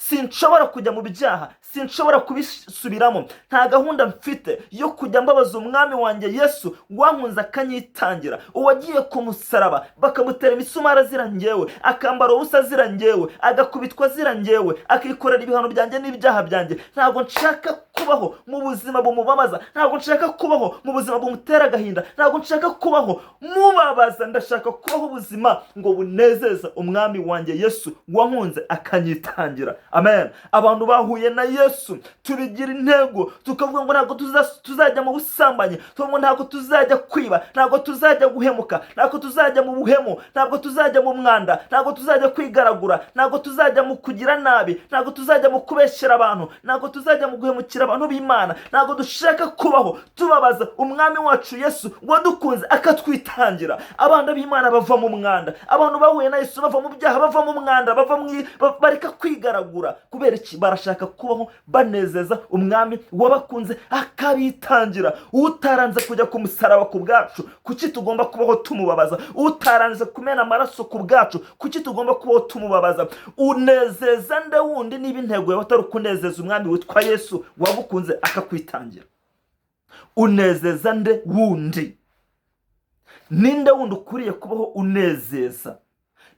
Sinshobora kujya mu byaha, sinshobora kubisubiramo. Nta gahunda mfite yo kujya mbabaza umwami wanjye Yesu wankunze akanyitangira, uwagiye ku musaraba bakamutera imisumari azira njyewe, akambara ubusa azira njyewe, agakubitwa azira njyewe, akikorera ibihano byanjye n'ibyaha byanjye. Ntabwo nshaka kubaho mu buzima bumubabaza, ntabwo nshaka kubaho mu buzima bumutera agahinda, ntabwo nshaka kubaho mubabaza. Ndashaka kubaho ubuzima ngo bunezeza umwami wanjye Yesu wankunze akanyitangira. Amen. Abantu bahuye na Yesu tubigira intego, tukavuga ngo ntabwo tuzajya mu busambanyi, tukavuga ngo ntabwo tuzajya kwiba, ntabwo tuzajya guhemuka, ntabwo tuzajya mu buhemu, ntabwo tuzajya mu mwanda, ntabwo tuzajya kwigaragura, ntabwo tuzajya mu kugira nabi, ntabwo tuzajya mu kubeshyera abantu, ntabwo tuzajya mu guhemukira abantu b'Imana. Ntabwo dushaka kubaho tubabaza umwami wacu Yesu wadukunze akatwitangira. Abana b'Imana bava mu mwanda. Abantu bahuye na Yesu bava mu byaha, bava mu mwanda, bava mu bareka kwigaragura. Kubera iki? Barashaka kubaho banezeza umwami wabakunze akabitangira. Utaranze kujya ku musaraba ku bwacu, kuki tugomba kubaho tumubabaza? Utaranze kumena amaraso ku bwacu, kuki tugomba kubaho tumubabaza? Unezeza nde wundi niba intego yawe atari ukunezeza umwami witwa Yesu wagukunze akakwitangira? Unezeza nde wundi? Ninde wundi ukwiriye kubaho unezeza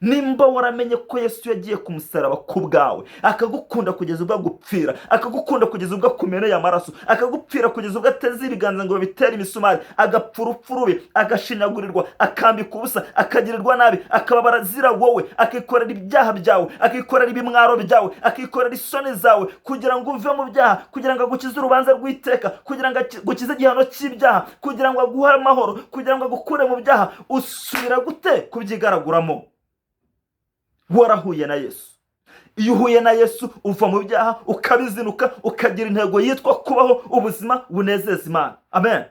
nimba waramenye ko Yesu yagiye ku musaraba ku bwawe, akagukunda kugeza ubwo agupfira, akagukunda kugeza ubwo akumeneye amaraso, akagupfira kugeza ubwo ateze ibiganza ngo babitere imisumari, agapfa urupfu rubi, agashinyagurirwa, akambika ubusa, akagirirwa nabi, akababara azira wowe, akikorera ibyaha byawe, akikorera ibimwaro byawe, akikorera isoni zawe, kugira ngo uve mu byaha, kugira ngo agukize urubanza rw'iteka, kugira ngo agukize igihano cy'ibyaha, kugira ngo aguhe amahoro, kugira ngo agukure mu byaha? Usubira gute kubyigaraguramo warahuye na Yesu? Iyo uhuye na Yesu uva mu byaha, ukabizinuka, ukagira intego yitwa kubaho ubuzima bunezeza Imana. Amen.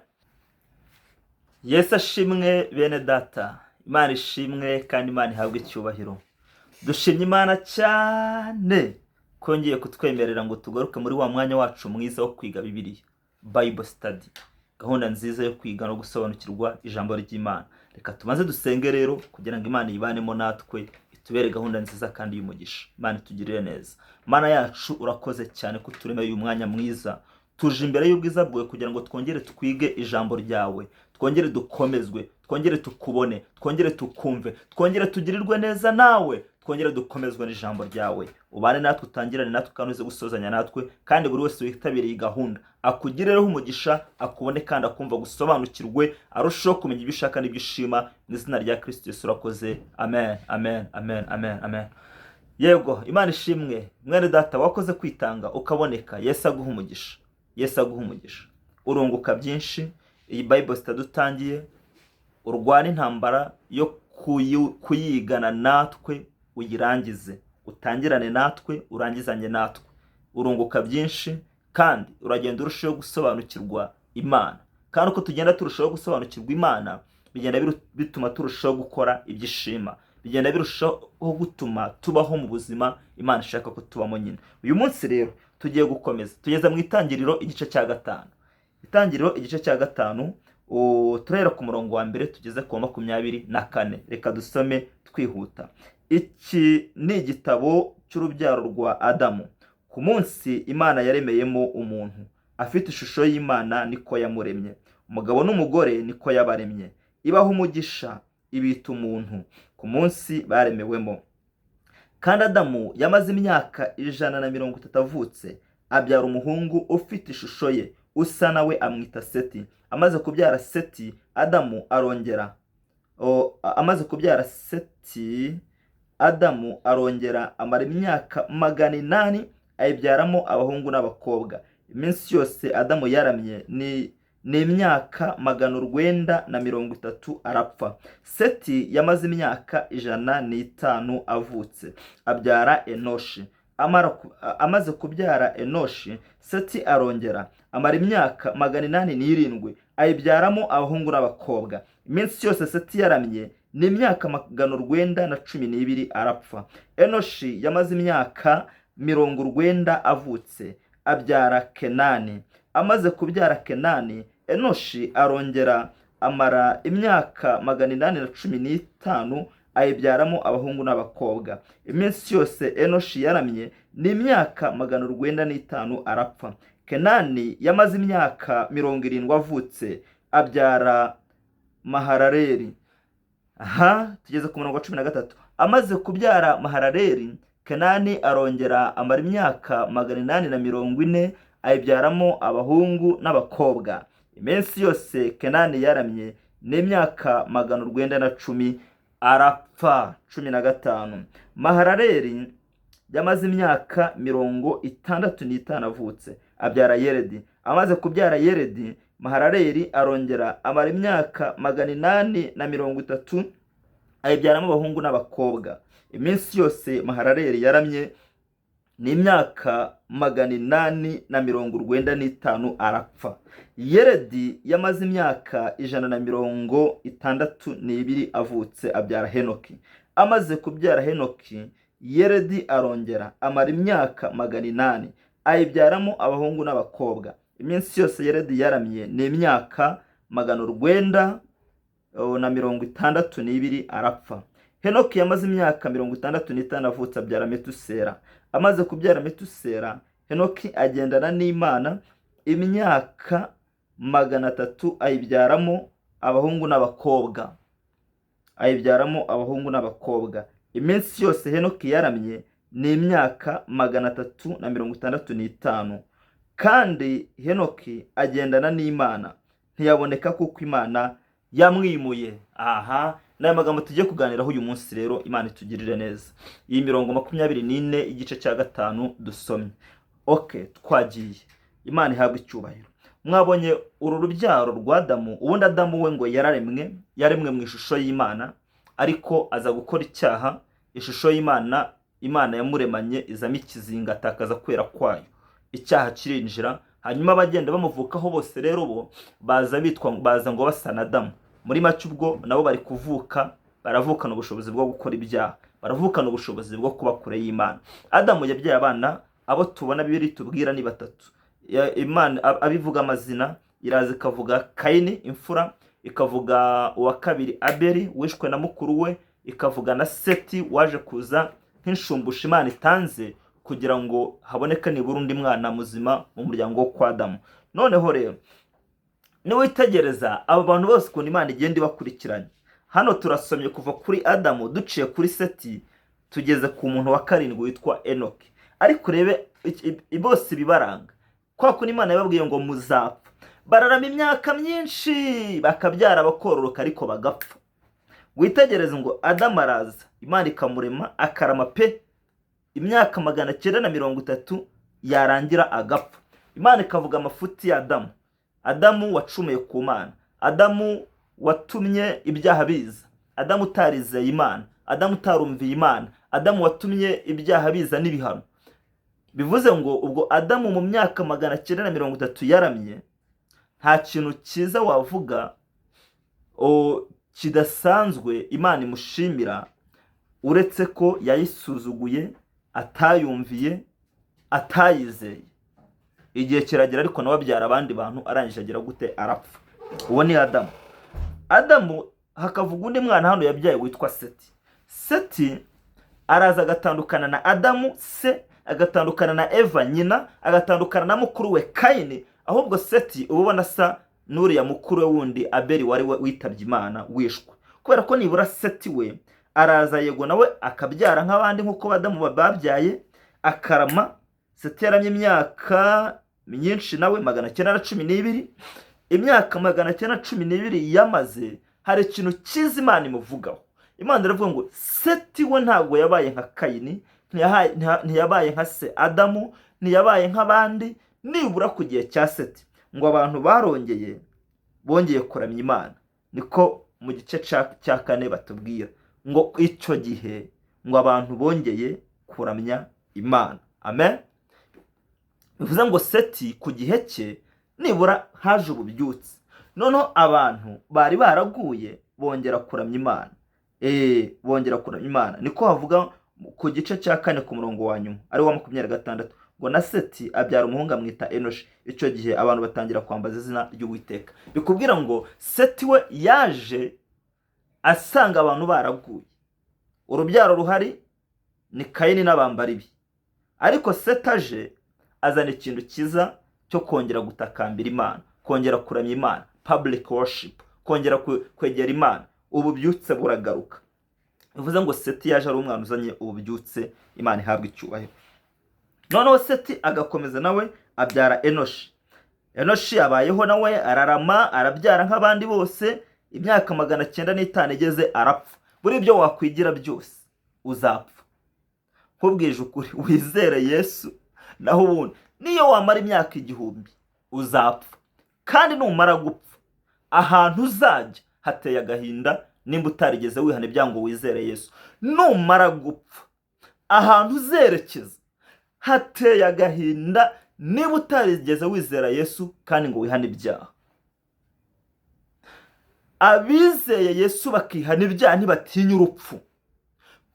Yesu ashimwe, bene data. Imana ishimwe kandi Imana ihabwe icyubahiro. Dushimye Imana cyane ko yongeye kutwemerera ngo tugaruke muri wa mwanya wacu mwiza wo kwiga Bibiliya, Bible study, gahunda nziza yo kwiga no gusobanukirwa ijambo ry'Imana. Reka tubanze dusenge rero kugira ngo Imana yibanemo natwe, itubere gahunda nziza kandi y'umugisha. Imana itugirire neza. Mana yacu, urakoze cyane ko uturemeye uyu mwanya mwiza. Tuje imbere y'ubwiza bwawe kugira ngo twongere twige ijambo ryawe, twongere dukomezwe, twongere tukubone, twongere tukumve, twongere tugirirwe neza nawe, twongere dukomezwe n'ijambo ryawe. Ubane natwe, utangirane natwe kandi uze gusozanya natwe, kandi buri wese witabiriye iyi gahunda akugireho umugisha, akubone kandi akumva, gusobanukirwe, arusheho kumenya ibyo ushaka n'ibyo ushima. Mu izina rya Kirisito Yesu urakoze. Amen, amen, amen, amen, amen. Yego, Imana ishimwe. Mwene data wakoze kwitanga ukaboneka, Yesu aguha umugisha, Yesu aguha umugisha. Urunguka byinshi. Iyi Bible study utangiye, urwane intambara yo kuyigana natwe, uyirangize, utangirane natwe, urangizanye natwe. Urunguka byinshi kandi uragenda urushaho gusobanukirwa Imana. Kandi uko tugenda turushaho gusobanukirwa Imana, bigenda bituma turushaho gukora ibyo ishima, bigenda birushaho gutuma tubaho mu buzima Imana ishaka ko tubamo nyine. Uyu munsi rero tugiye gukomeza, tugeze mu Itangiriro igice cya 5. Itangiriro igice cya 5, turahera ku murongo wa 1 tugeze ku wa 24. Reka dusome twihuta. Iki ni igitabo cy'urubyaro rwa Adamu. Ku munsi Imana yaremeyemo umuntu afite ishusho y'Imana, niko yamuremye; umugabo n'umugore niko yabaremye. Ibaha umugisha, ibita umuntu ku munsi baremewemo. Kandi Adamu yamaze imyaka 130 avutse, abyara umuhungu ufite ishusho ye, usa nawe, amwita Seti. Amaze kubyara Seti, Adamu arongera amaze kubyara Seti, Adamu arongera amara imyaka 800, ayibyaramo abahungu n'abakobwa. Iminsi yose Adamu yaramye ni imyaka 930, arapfa. Seti yamaze imyaka 105 avutse, abyara Enoshi. Amaze kubyara Enoshi, Seti arongera amara imyaka 807, ayibyaramo abahungu n'abakobwa. Iminsi yose Seti yaramye ni imyaka 912, arapfa. Enoshi yamaze imyaka 90 avutse, abyara Kenani. Amaze kubyara Kenani, Enoshi arongera amara imyaka 815, ayibyaramo abahungu n'abakobwa. Iminsi yose Enoshi yaramye ni imyaka 815, ni imyaka 905 arapfa. Kenani yamaze imyaka 70 avutse, abyara Mahalaleli. Aha tugeze ku murongo wa 13. Amaze kubyara Mahalaleli, Kenani arongera amara imyaka 840, ayibyaramo abahungu n'abakobwa. Iminsi yose Kenani yaramye ni imyaka 910 arapfa. 15. Mahalaleli yamaze imyaka 65 avutse, abyara Yeredi. Amaze kubyara Yeredi, Mahalaleli arongera amara imyaka 830, ayibyaramo abahungu n'abakobwa. Iminsi yose Mahalaleli yaramye ni imyaka 895 arapfa. Yeredi yamaze imyaka 162 avutse, abyara Henoki. Amaze kubyara Henoki, Yeredi arongera amara imyaka 800, ayibyaramo abahungu n'abakobwa. Iminsi yose Yeredi yaramye ni imyaka 962 arapfa. Henoki yamaze imyaka 65 avutse, abyara Metusera. Amaze kubyara Metusera, Henoki agendana n'Imana imyaka 300, ayibyaramo abahungu n'abakobwa. Ayibyaramo abahungu n'abakobwa. Iminsi yose Henoki yaramye ni imyaka 365. Kandi Henoki agendana n'Imana, ntiyaboneka kuko Imana yamwimuye. Aha ni aya magambo tugiye kuganiraho uyu munsi rero, Imana itugirire neza. Iyi mirongo 24 igice cya 5 dusomye. Okay, twagiye. Imana ihabwe icyubahiro. Mwabonye uru rubyaro rwa Adamu. Ubundi Adamu we ngo yararemwe, yaremwe mu ishusho y'Imana, ariko aza gukora icyaha. Ishusho y'Imana, Imana yamuremanye izamo ikizinga, atakaza kwera kwayo, icyaha kirinjira. Hanyuma abagenda bamuvukaho bose rero bo baza bitwa, baza ngo basa na Adamu. Muri make ubwo nabo bari kuvuka, baravukana ubushobozi bwo gukora ibyaha, baravukana ubushobozi bwo kuba kure y'Imana. Adamu yabyaye abana, abo tubona Bibiliya tubwira ni batatu. Imana abivuga amazina, iraza ikavuga Kayini imfura, ikavuga uwa kabiri Abeli wishwe na mukuru we, ikavuga na Seti waje kuza nk'inshumbusho Imana itanze kugira ngo haboneke nibura undi mwana muzima mu muryango wo kwa Adamu. Noneho rero niwitegereza aba bantu bose ukuntu Imana igenda ibakurikiranye, hano turasomye kuva kuri Adamu duciye kuri Seti tugeze ku muntu wa karindwi witwa Enoki. Ariko urebe bose ibibaranga, kwa kundi Imana yababwiye ngo muzapfa, bararama imyaka myinshi, bakabyara, bakororoka, ariko bagapfa. Witegereze ngo Adamu araza, Imana ikamurema, akarama pe imyaka 930, yarangira agapfa. Imana ikavuga amafuti ya Adamu, Adamu wacumuye ku Mana, Adamu watumye ibyaha biza, Adamu utarizeye Imana, Adamu utarumviye Imana, Adamu watumye ibyaha biza n'ibihano. Bivuze ngo ubwo Adamu mu myaka 930 yaramye, nta kintu cyiza wavuga kidasanzwe Imana imushimira, uretse ko yayisuzuguye, atayumviye, atayizeye. Igihe kiragera ariko nawe abyara abandi bantu, arangije agira gute? Arapfa. Uwo ni Adamu. Adamu hakavuga undi mwana hano yabyaye witwa Seti. Seti araza agatandukana na Adamu se, agatandukana na Eva nyina, agatandukana na mukuru we Kayini. Ahubwo Seti uba ubona asa n'uriya mukuru we wundi Abeli wari witabye Imana wishwe, kubera ko nibura Seti we araza, yego nawe akabyara nk'abandi nk'uko Adamu babyaye, akarama. Seti yaramye imyaka myinshi nawe, 912. Imyaka 912 yamaze, hari ikintu cyiza Imana imuvugaho. Imana iravuga ngo Seti we ntabwo yabaye nka Kayini, ntiyabaye nka se Adamu, ntiyabaye nk'abandi. Nibura ku gihe cya Seti ngo abantu barongeye bongeye kuramya Imana. Niko mu gice cya 4 batubwira ngo icyo gihe ngo abantu bongeye kuramya Imana. Amen. Bivuze ngo Seti ku gihe cye nibura haje ububyutse, noneho abantu bari baraguye bongera kuramya Imana. Bongera kuramya Imana. Niko havuga ku gice cya 4 ku murongo wa nyuma ari wa 26, ngo na Seti abyara umuhungu amwita Enoshi. Icyo gihe abantu batangira kwambaza izina ry'Uwiteka. Bikubwira ngo Seti we yaje asanga abantu baraguye, urubyaro ruhari ni Kayini n'abambari be. Ariko Seti aje azana ikintu cyiza cyo kongera gutakambira Imana, kongera kuramya Imana, public worship, kongera kwegera Imana. Ububyutse buragaruka. Bivuze ngo Seti yaje ari umwana uzanye ububyutse. Imana ihabwa icyubahiro. Noneho Seti agakomeza, nawe abyara Enoshi. Enoshi abayeho, nawe ararama, arabyara nk'abandi bose. Imyaka 905 igeze arapfa. Buri ibyo wakwigira byose, uzapfa. Nkubwije ukuri, wizere Yesu, naho ubundi niyo wamara imyaka 1000 uzapfa. Kandi numara gupfa, ahantu uzajya hateye agahinda nimba utarigeze wihana ibyaha ngo wizere Yesu. Numara gupfa, ahantu uzerekeza hateye agahinda niba utarigeze wizera Yesu kandi ngo wihane ibyaha. Abizeye Yesu bakihana ibyaha ntibatinya urupfu,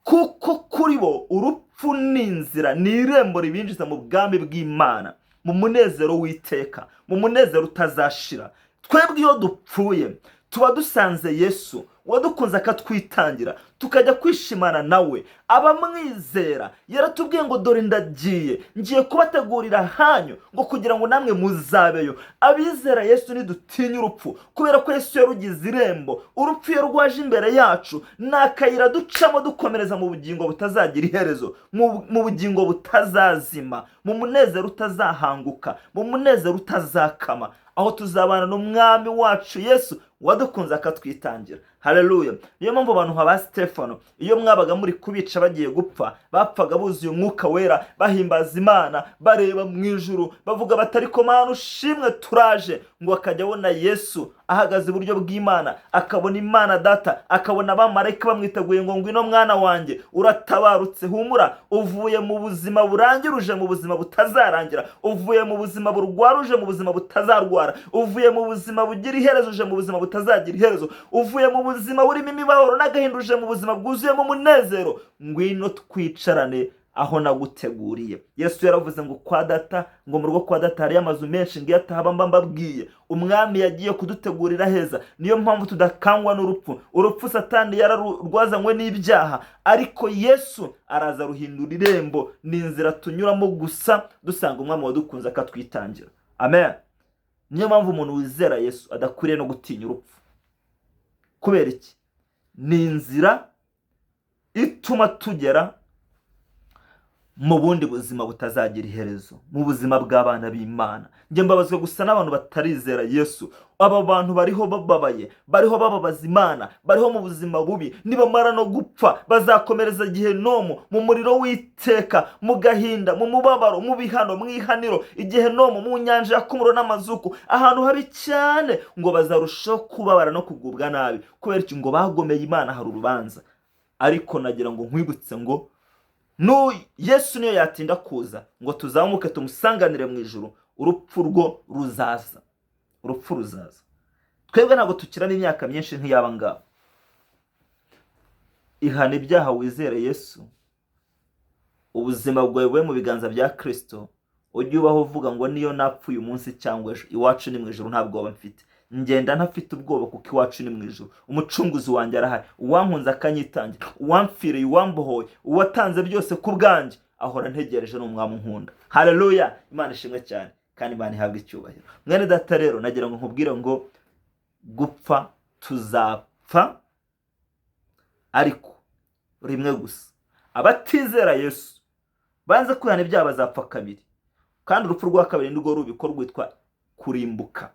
kuko kuri bo urupfu ni inzira, ni irembo ribinjiza mu bwami bw'Imana, mu munezero w'iteka, mu munezero utazashira. Twebwe iyo dupfuye tuba dusanze Yesu wadukunze akatwitangira, tukajya kwishimana nawe. Abamwizera yaratubwiye ngo: "Dore ndagiye, ngiye kubategurira hanyu, ngo kugira ngo namwe muzabeyo." Abizera Yesu ntidutinya urupfu, kubera ko Yesu yarugize irembo. Urupfu iyo rwaje imbere yacu ni akayira ducamo dukomereza mu bugingo butazagira iherezo, mu bugingo butazazima, mu munezero utazahanguka, mu munezero utazakama, aho tuzabana n'Umwami wacu Yesu wadukunze akatwitangira. Haleluya! Niyo mpamvu abantu nka ba Stefano, iyo mwabaga muri kubica bagiye gupfa, bapfaga buzuye Umwuka Wera, bahimbaza Imana, bareba mu ijuru, bavuga bati: "Ariko Mana ushimwe, turaje." Ngo akajya abona Yesu ahagaze iburyo bw'Imana, akabona Imana Data, akabona abamarayika bamwiteguye ngo: "Ngwino mwana wanjye, uratabarutse, humura, uvuye mu buzima burangira uje mu buzima butazarangira, uvuye mu buzima burwara uje mu buzima butazarwara, uvuye mu buzima bugira iherezo uje mu buzima butazagira iherezo, uvuye mu buzima burimo imibabaro n'agahinda uje mu buzima bwuzuyemo umunezero, ngwino twicarane aho naguteguriye." Yesu yaravuze ngo kwa Data, ngo mu rugo kwa Data hariyo amazu menshi, ngo iyo atahaba mba mbabwiye. Umwami yagiye kudutegurira heza. Niyo mpamvu tudakangwa n'urupfu. Urupfu Satani yararwazanywe n'ibyaha, ariko Yesu araza ruhindura irembo. Ni inzira tunyuramo gusa dusanga Umwami wadukunze akatwitangira. Amen. Niyo mpamvu umuntu wizera Yesu adakwiriye no gutinya urupfu. Kubera iki? Ni inzira ituma tugera mu bundi buzima butazagira iherezo, mu buzima bw'abana b'Imana. Njye mbabazwa gusa n'abantu batarizera Yesu. Aba bantu bariho bababaye, bariho bababaza Imana, bariho mu buzima bubi. Nibamara no gupfa bazakomereza gehenomu, mu muriro w'iteka, mu gahinda, mu mubabaro, mu bihano, mu ihaniro, igehenomu, mu nyanja yaka umuriro n'amazuku, ahantu habi cyane. Ngo bazarushaho kubabara no kugubwa nabi. Kubera iki? Ngo bagomeye Imana, hari urubanza. Ariko nagira ngo nkwibutse ngo Yesu niyo yatinda kuza ngo tuzamuke tumusanganire mu ijuru, urupfu rwo ruzaza, urupfu ruzaza. Twebwe ntabwo tukiramo imyaka myinshi nk'iy'aba ngaba. Ihana ibyaha, wizere Yesu, ubuzima bwawe bube mu biganza bya Kirisito. Ujye ubaho uvuga ngo: "Niyo napfuye umunsi cyangwa ejo, iwacu ni mu ijuru, nta bwoba mfite. Ngenda ntafite ubwoba kuko iwacu ni mu ijuru. Umucunguzi wanjye arahari, uwankunze akanyitangira, uwamfiriye, uwambohoye, uwatanze byose ku bwanjye, ahora ntegereje, ni Umwami unkunda." Haleluya! Imana ishimwe cyane kandi Imana ihabwe icyubahiro. Mwene Data, rero nagira ngo nkubwire ngo gupfa tuzapfa, ariko rimwe gusa. Abatizera Yesu banze kwihana ibyaha bazapfa kabiri, kandi urupfu rwa kabiri nirwo rubi, ko rwitwa kurimbuka,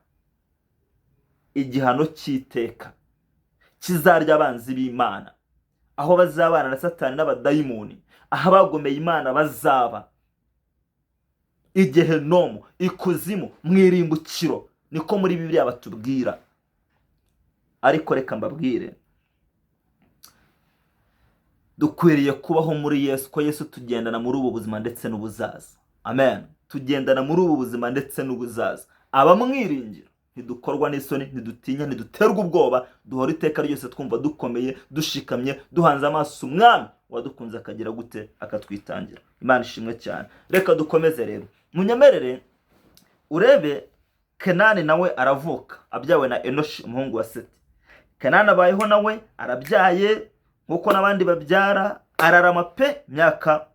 igihano cy'iteka kizarya abanzi b'Imana, aho bazabana na Satani n'abadayimoni, aho abagomeye Imana bazaba, igehenomu, ikuzimu, mu irimbukiro. Niko muri Bibiliya batubwira. Ariko reka mbabwire, dukwiriye kubaho muri Yesu, ko Yesu tugendana muri ubu buzima ndetse n'ubuzaza. Amen. Tugendana muri ubu buzima ndetse n'ubuzaza. Abamwiringira ntidukorwa n'isoni, ntidutinya, ntiduterwa ubwoba. Duhora iteka ryose twumva dukomeye, dushikamye, duhanze amaso Umwami wadukunze akagira gute? Akatwitangira. Imana ishimwe cyane. Reka dukomeze rero, munyemerere urebe Kenani nawe aravuka, abyawe na Enoshi umuhungu wa Seti. Kenani abayeho, nawe arabyaye nk'uko n'abandi babyara, ararama pe, imyaka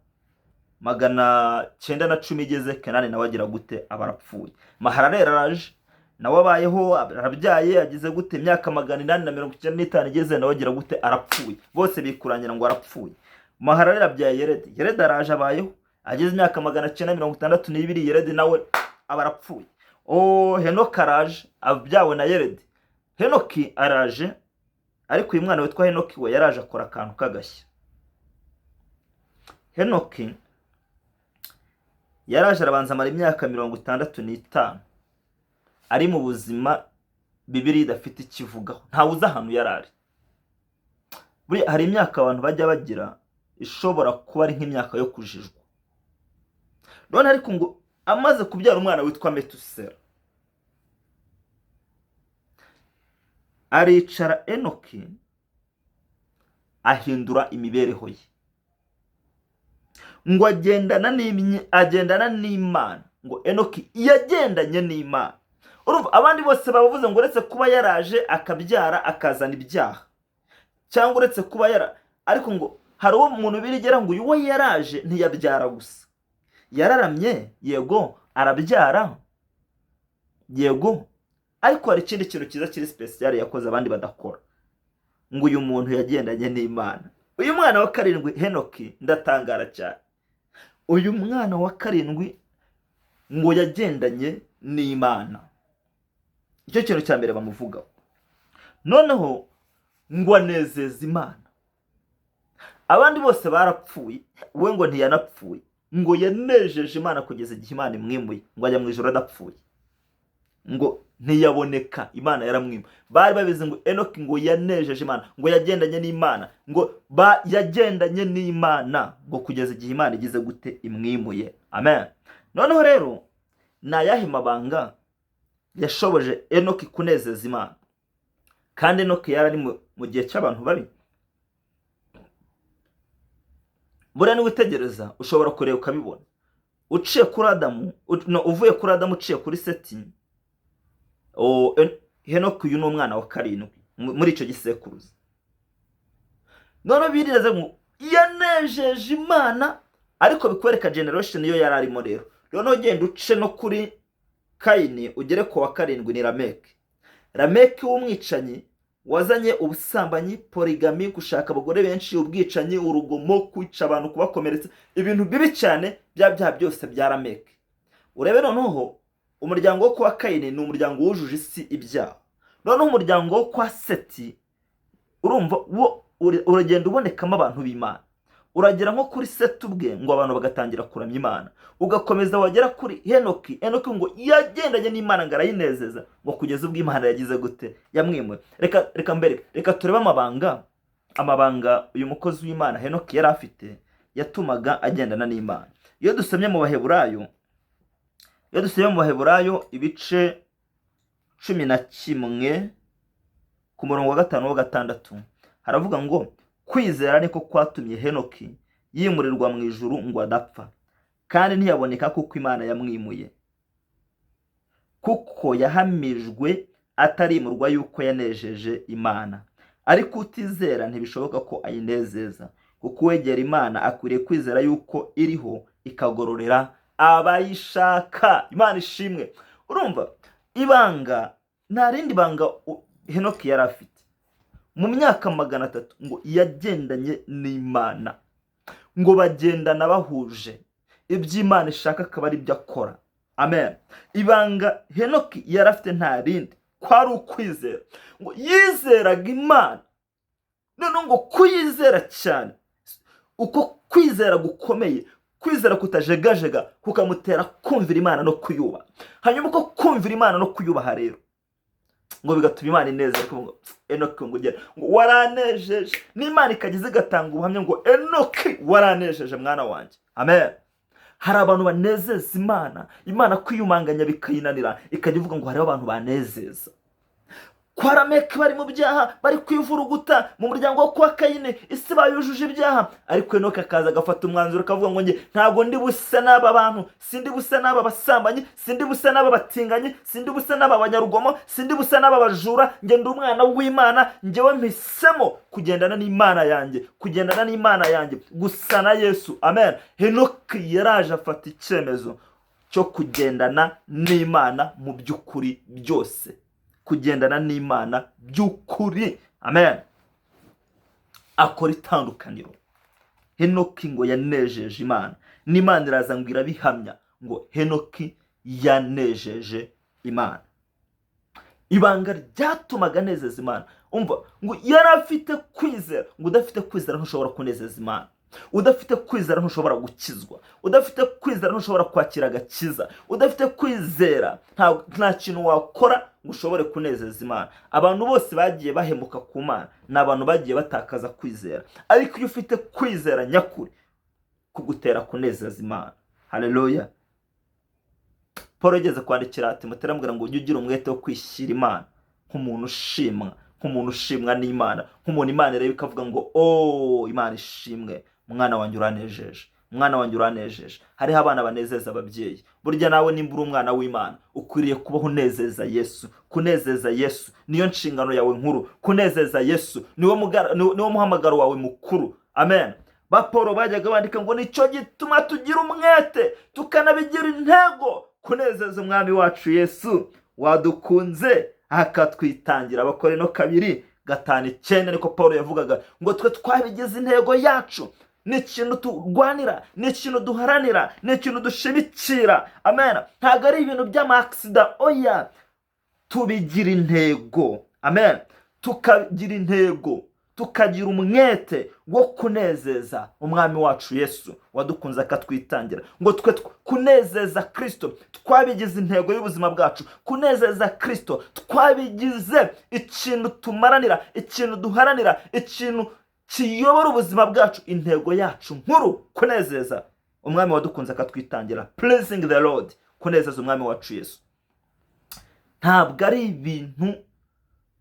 910 igeze, Kenani nawe agira gute? Aba arapfuye. Mahalaleli araje, nawe abayeho, arabyaye, agize gute? Imyaka 895 igeze, nawe agira gute? Arapfuye. Bose bikurangira ngo arapfuye. Mahalaleli abyaye Yeredi. Yeredi araje, abayeho, ageze imyaka 962, Yeredi nawe aba arapfuye. O Henoki araje, abyawe na Yeredi. Henoki araje, ariko uyu mwana witwa Henoki we yaraje akora akantu k'agashya. Henoki yaraje arabanza amara imyaka 65 ari mu buzima Bibiliya idafite icyo ivugaho, ntawe uzi ahantu yari ari. Buriya hari imyaka abantu bajya bagira ishobora kuba ari nk'imyaka yo kujijwa. None ariko ngo amaze kubyara umwana witwa Metusera, aricara Enoki ahindura imibereho ye, ngo agendana n'Imana. Ngo Enoki yagendanye n'Imana. Urumva abandi bose babavuze ngo uretse kuba yaraje akabyara akazana ibyaha, cyangwa uretse kuba yara, ariko ngo hari uwo muntu birigera ngo uyu we yaraje ntiyabyara gusa, yararamye yego, arabyara yego, ariko hari ikindi kintu cyiza kiri special yakoze abandi badakora, ngo uyu muntu yagendanye n'Imana. Uyu mwana wa karindwi Henoki, ndatangara cyane. Uyu mwana wa karindwi ngo yagendanye n'Imana, icyo kintu cya mbere bamuvugaho. Noneho ngo anezeza Imana. Abandi bose barapfuye, we ngo ntiyanapfuye, ngo yanejeje Imana kugeza igihe Imana imwimuye, ngo ajya mu ijuru adapfuye, ngo ntiyaboneka, Imana yaramwimuye. Bari babizi ngo Enoki ngo yanejeje Imana, ngo yagendanye n'Imana, ngo yagendanye n'Imana ngo kugeza igihe Imana igize gute? Imwimuye. Amen. Noneho rero ni ayahe mabanga yashoboje Enoki kunezeza Imana? Kandi Enoki yari ari mu gihe cy'abantu babi. Buriya niwitegereza ushobora kureba ukabibona. Uciye kuri Adamu, no, uvuye kuri Adamu uciye kuri Seti, Henoki uyu ni umwana wa karindwi muri icyo gisekuruza. None bireze ngo yanejeje Imana, ariko bikwereka generation iyo yari arimo. Rero noneho ugenda uce no kuri Kayini ugere ku wa karindwi, ni Lameki. Lameki w'umwicanyi wazanye ubusambanyi, polygamy, gushaka abagore benshi, ubwicanyi, urugomo, kwica abantu, kubakomeretsa, ibintu bibi cyane, bya byaha byose bya Lameki. Urebe noneho umuryango wo kwa Kayini ni umuryango wujuje isi ibyaha. Noneho umuryango wo kwa Seti, urumva wo uragenda ubonekamo abantu b'Imana. Uragera nko kuri Seti ubwe ngo abantu bagatangira kuramya Imana. Ugakomeza wagera kuri Henoki, Henoki ngo yagendanye n'Imana ngo arayinezeza, ngo kugeza ubwo Imana yagize gute? Yamwimuye. Reka mbereke, reka turebe amabanga uyu mukozi w'Imana Henoki yari afite yatumaga agendana n'Imana. Iyo dusomye mu Baheburayo, iyo dusomye mu Baheburayo ibice 11 ku murongo wa 5 wa 6, haravuga ngo kwizera niko kwatumye Henoki yimurirwa mu ijuru ngo adapfa, kandi ntiyaboneka kuko Imana yamwimuye, kuko yahamijwe atarimurwa yuko yanejeje Imana. Ariko utizera ntibishoboka ko ayinezeza, kuko uwegera Imana akwiriye kwizera yuko iriho, ikagororera abayishaka. Imana ishimwe. Urumva ibanga, nta rindi banga Henoki yari afite. Mu myaka 300 ngo yagendanye n'Imana, ngo bagendana bahuje, ibyo Imana ishaka akaba ari byo akora. Amen. Ibanga Henoki yari afite nta rindi, kwari ukwizera. Ngo yizeraga Imana, noneho ngo kuyizera cyane, uko kwizera gukomeye, kwizera kutajegajega, kukamutera kumvira Imana no kuyubaha. Hanyuma uko kumvira Imana no kuyubaha rero ngo bigatuma Imana inezerwa, ngo Enoki ngo ugere ngo waranejeje, n'Imana ikageza igatanga ubuhamya ngo Enoki waranejeje mwana wanjye. Amen. Hari abantu banezeza Imana, Imana kwiyumanganya bikayinanira, ikajya ivuga ngo hariho abantu banezeza. Kwa Lameki bari mu byaha, bari kwivuruguta. Mu muryango wo kwa Kayini isi bayujuje ibyaha. Ariko Enoki akaza agafata umwanzuro, akavuga ngo: "Njye ntabwo ndi buse n'aba bantu, sindi buse n'aba basambanyi, sindi buse n'aba batinganyi, sindi buse n'aba banyarugomo, sindi buse n'aba bajura. Njye ndi umwana w'Imana. Njyewe mpisemo kugendana n'Imana yanjye, kugendana n'Imana yanjye, gusa na Yesu." Amen. Henoki yaraje afata icyemezo cyo kugendana n'Imana mu by'ukuri byose, kugendana n'Imana by'ukuri. Amen. Akora itandukaniro. Henoki ngo yanejeje Imana, n'Imana iraza ngo irabihamya ngo Henoki yanejeje Imana. Ibanga ryatumaga anezeza Imana, umva, ngo yari afite kwizera. Ngo udafite kwizera ntushobora kunezeza Imana, udafite kwizera ntushobora gukizwa, udafite kwizera ntushobora kwakira agakiza, udafite kwizera nta kintu wakora ngo ushobore kunezeza Imana. Abantu bose bagiye bahemuka ku Mana ni abantu bagiye batakaza kwizera. Ariko iyo ufite kwizera nyakuri, kugutera kunezeza Imana. Haleluya. Paul yageze kwandikira Timoteyo, aramubwira ngo: "Ujye ugira umwete wo kwishyira Imana nk'umuntu ushimwa, nk'umuntu ushimwa n'Imana, nk'umuntu Imana ireba ikavuga ngo: 'Oh, Imana ishimwe, mwana wanjye uranejeje, mwana wanjye uranejeje.'" Hariho abana banezeza ababyeyi. Burya nawe nimba uri umwana w'Imana, ukwiriye kubaho unezeza Yesu. Kunezeza Yesu niyo nshingano yawe nkuru, kunezeza Yesu niwo muhamagaro wawe mukuru. Amen. Ba Paul bajyaga bandika ngo: "Nicyo gituma tugira umwete tukanabigira intego kunezeza Umwami wacu Yesu wadukunze akatwitangira." Abakorinto 2:5-9, niko Paul yavugaga ngo twe twabigize intego yacu. Ni ikintu turwanira, ni ikintu duharanira, ni ikintu dushimikira. Amen. Ntabwo ari ibintu by'amakisida, oya, tubigira intego. Amen. Tukagira intego, tukagira umwete wo kunezeza Umwami wacu Yesu wadukunze akatwitangira. Ngo twe kunezeza Kirisito twabigize intego y'ubuzima bwacu, kunezeza Kirisito twabigize ikintu tumaranira, ikintu duharanira, ikintu kiyobora ubuzima bwacu. Intego yacu nkuru, kunezeza Umwami wadukunze akatwitangira, pleasing the Lord, kunezeza Umwami wacu Yesu. Ntabwo ari ibintu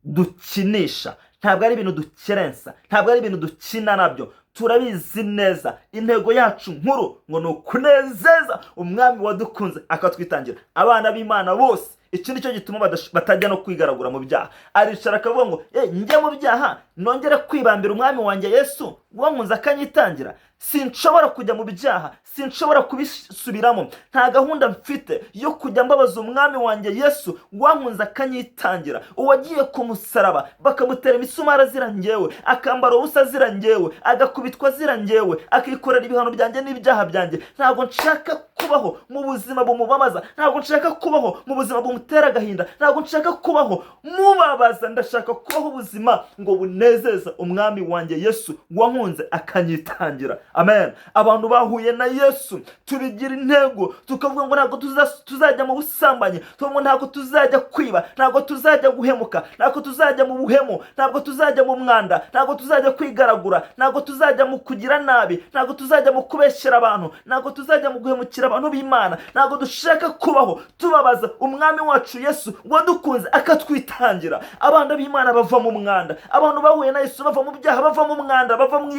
dukinisha, ntabwo ari ibintu dukerensa, ntabwo ari ibintu dukina nabyo. Turabizi neza, intego yacu nkuru ngo ni ukunezeza Umwami wadukunze akatwitangira. Abana b'Imana bose, iki ni cyo gituma batajya no kwigaragura mu byaha. Aricara akavuga ngo: "Njye mu byaha nongere kwibambira Umwami wanjye Yesu wankunze akanyitangira? Sinshobora kujya mu byaha, sinshobora kubisubiramo. Nta gahunda mfite yo kujya mbabaza Umwami wanjye Yesu wankunze akanyitangira, uwagiye ku musaraba bakamutera imisumari azira njyewe, akambara ubusa azira njyewe, agakubitwa azira njyewe, akikorera ibihano byanjye n'ibyaha byanjye. Ntabwo nshaka kubaho mu buzima bumubabaza, ntabwo nshaka kubaho mu buzima bumutera agahinda, ntabwo nshaka kubaho mubabaza. Ndashaka kubaho ubuzima ngo bunezeza Umwami wanjye Yesu wankunze akanyitangira." Amen. Abantu bahuye na Yesu tubigira intego, tukavuga ngo ntabwo tuzajya mu busambanyi, tukavuga ngo ntabwo tuzajya kwiba, ntabwo tuzajya guhemuka, ntabwo tuzajya mu buhemu, ntabwo tuzajya mu mwanda, ntabwo tuzajya kwigaragura, ntabwo tuzajya mu kugira nabi, ntabwo tuzajya mu kubeshyera abantu, ntabwo tuzajya mu guhemukira abantu b'Imana. Ntabwo dushaka kubaho tubabaza Umwami wacu Yesu wadukunze akatwitangira." Abana b'Imana bava mu mwanda. Abantu bahuye na Yesu bava mu byaha, bava mu mwanda, bava mu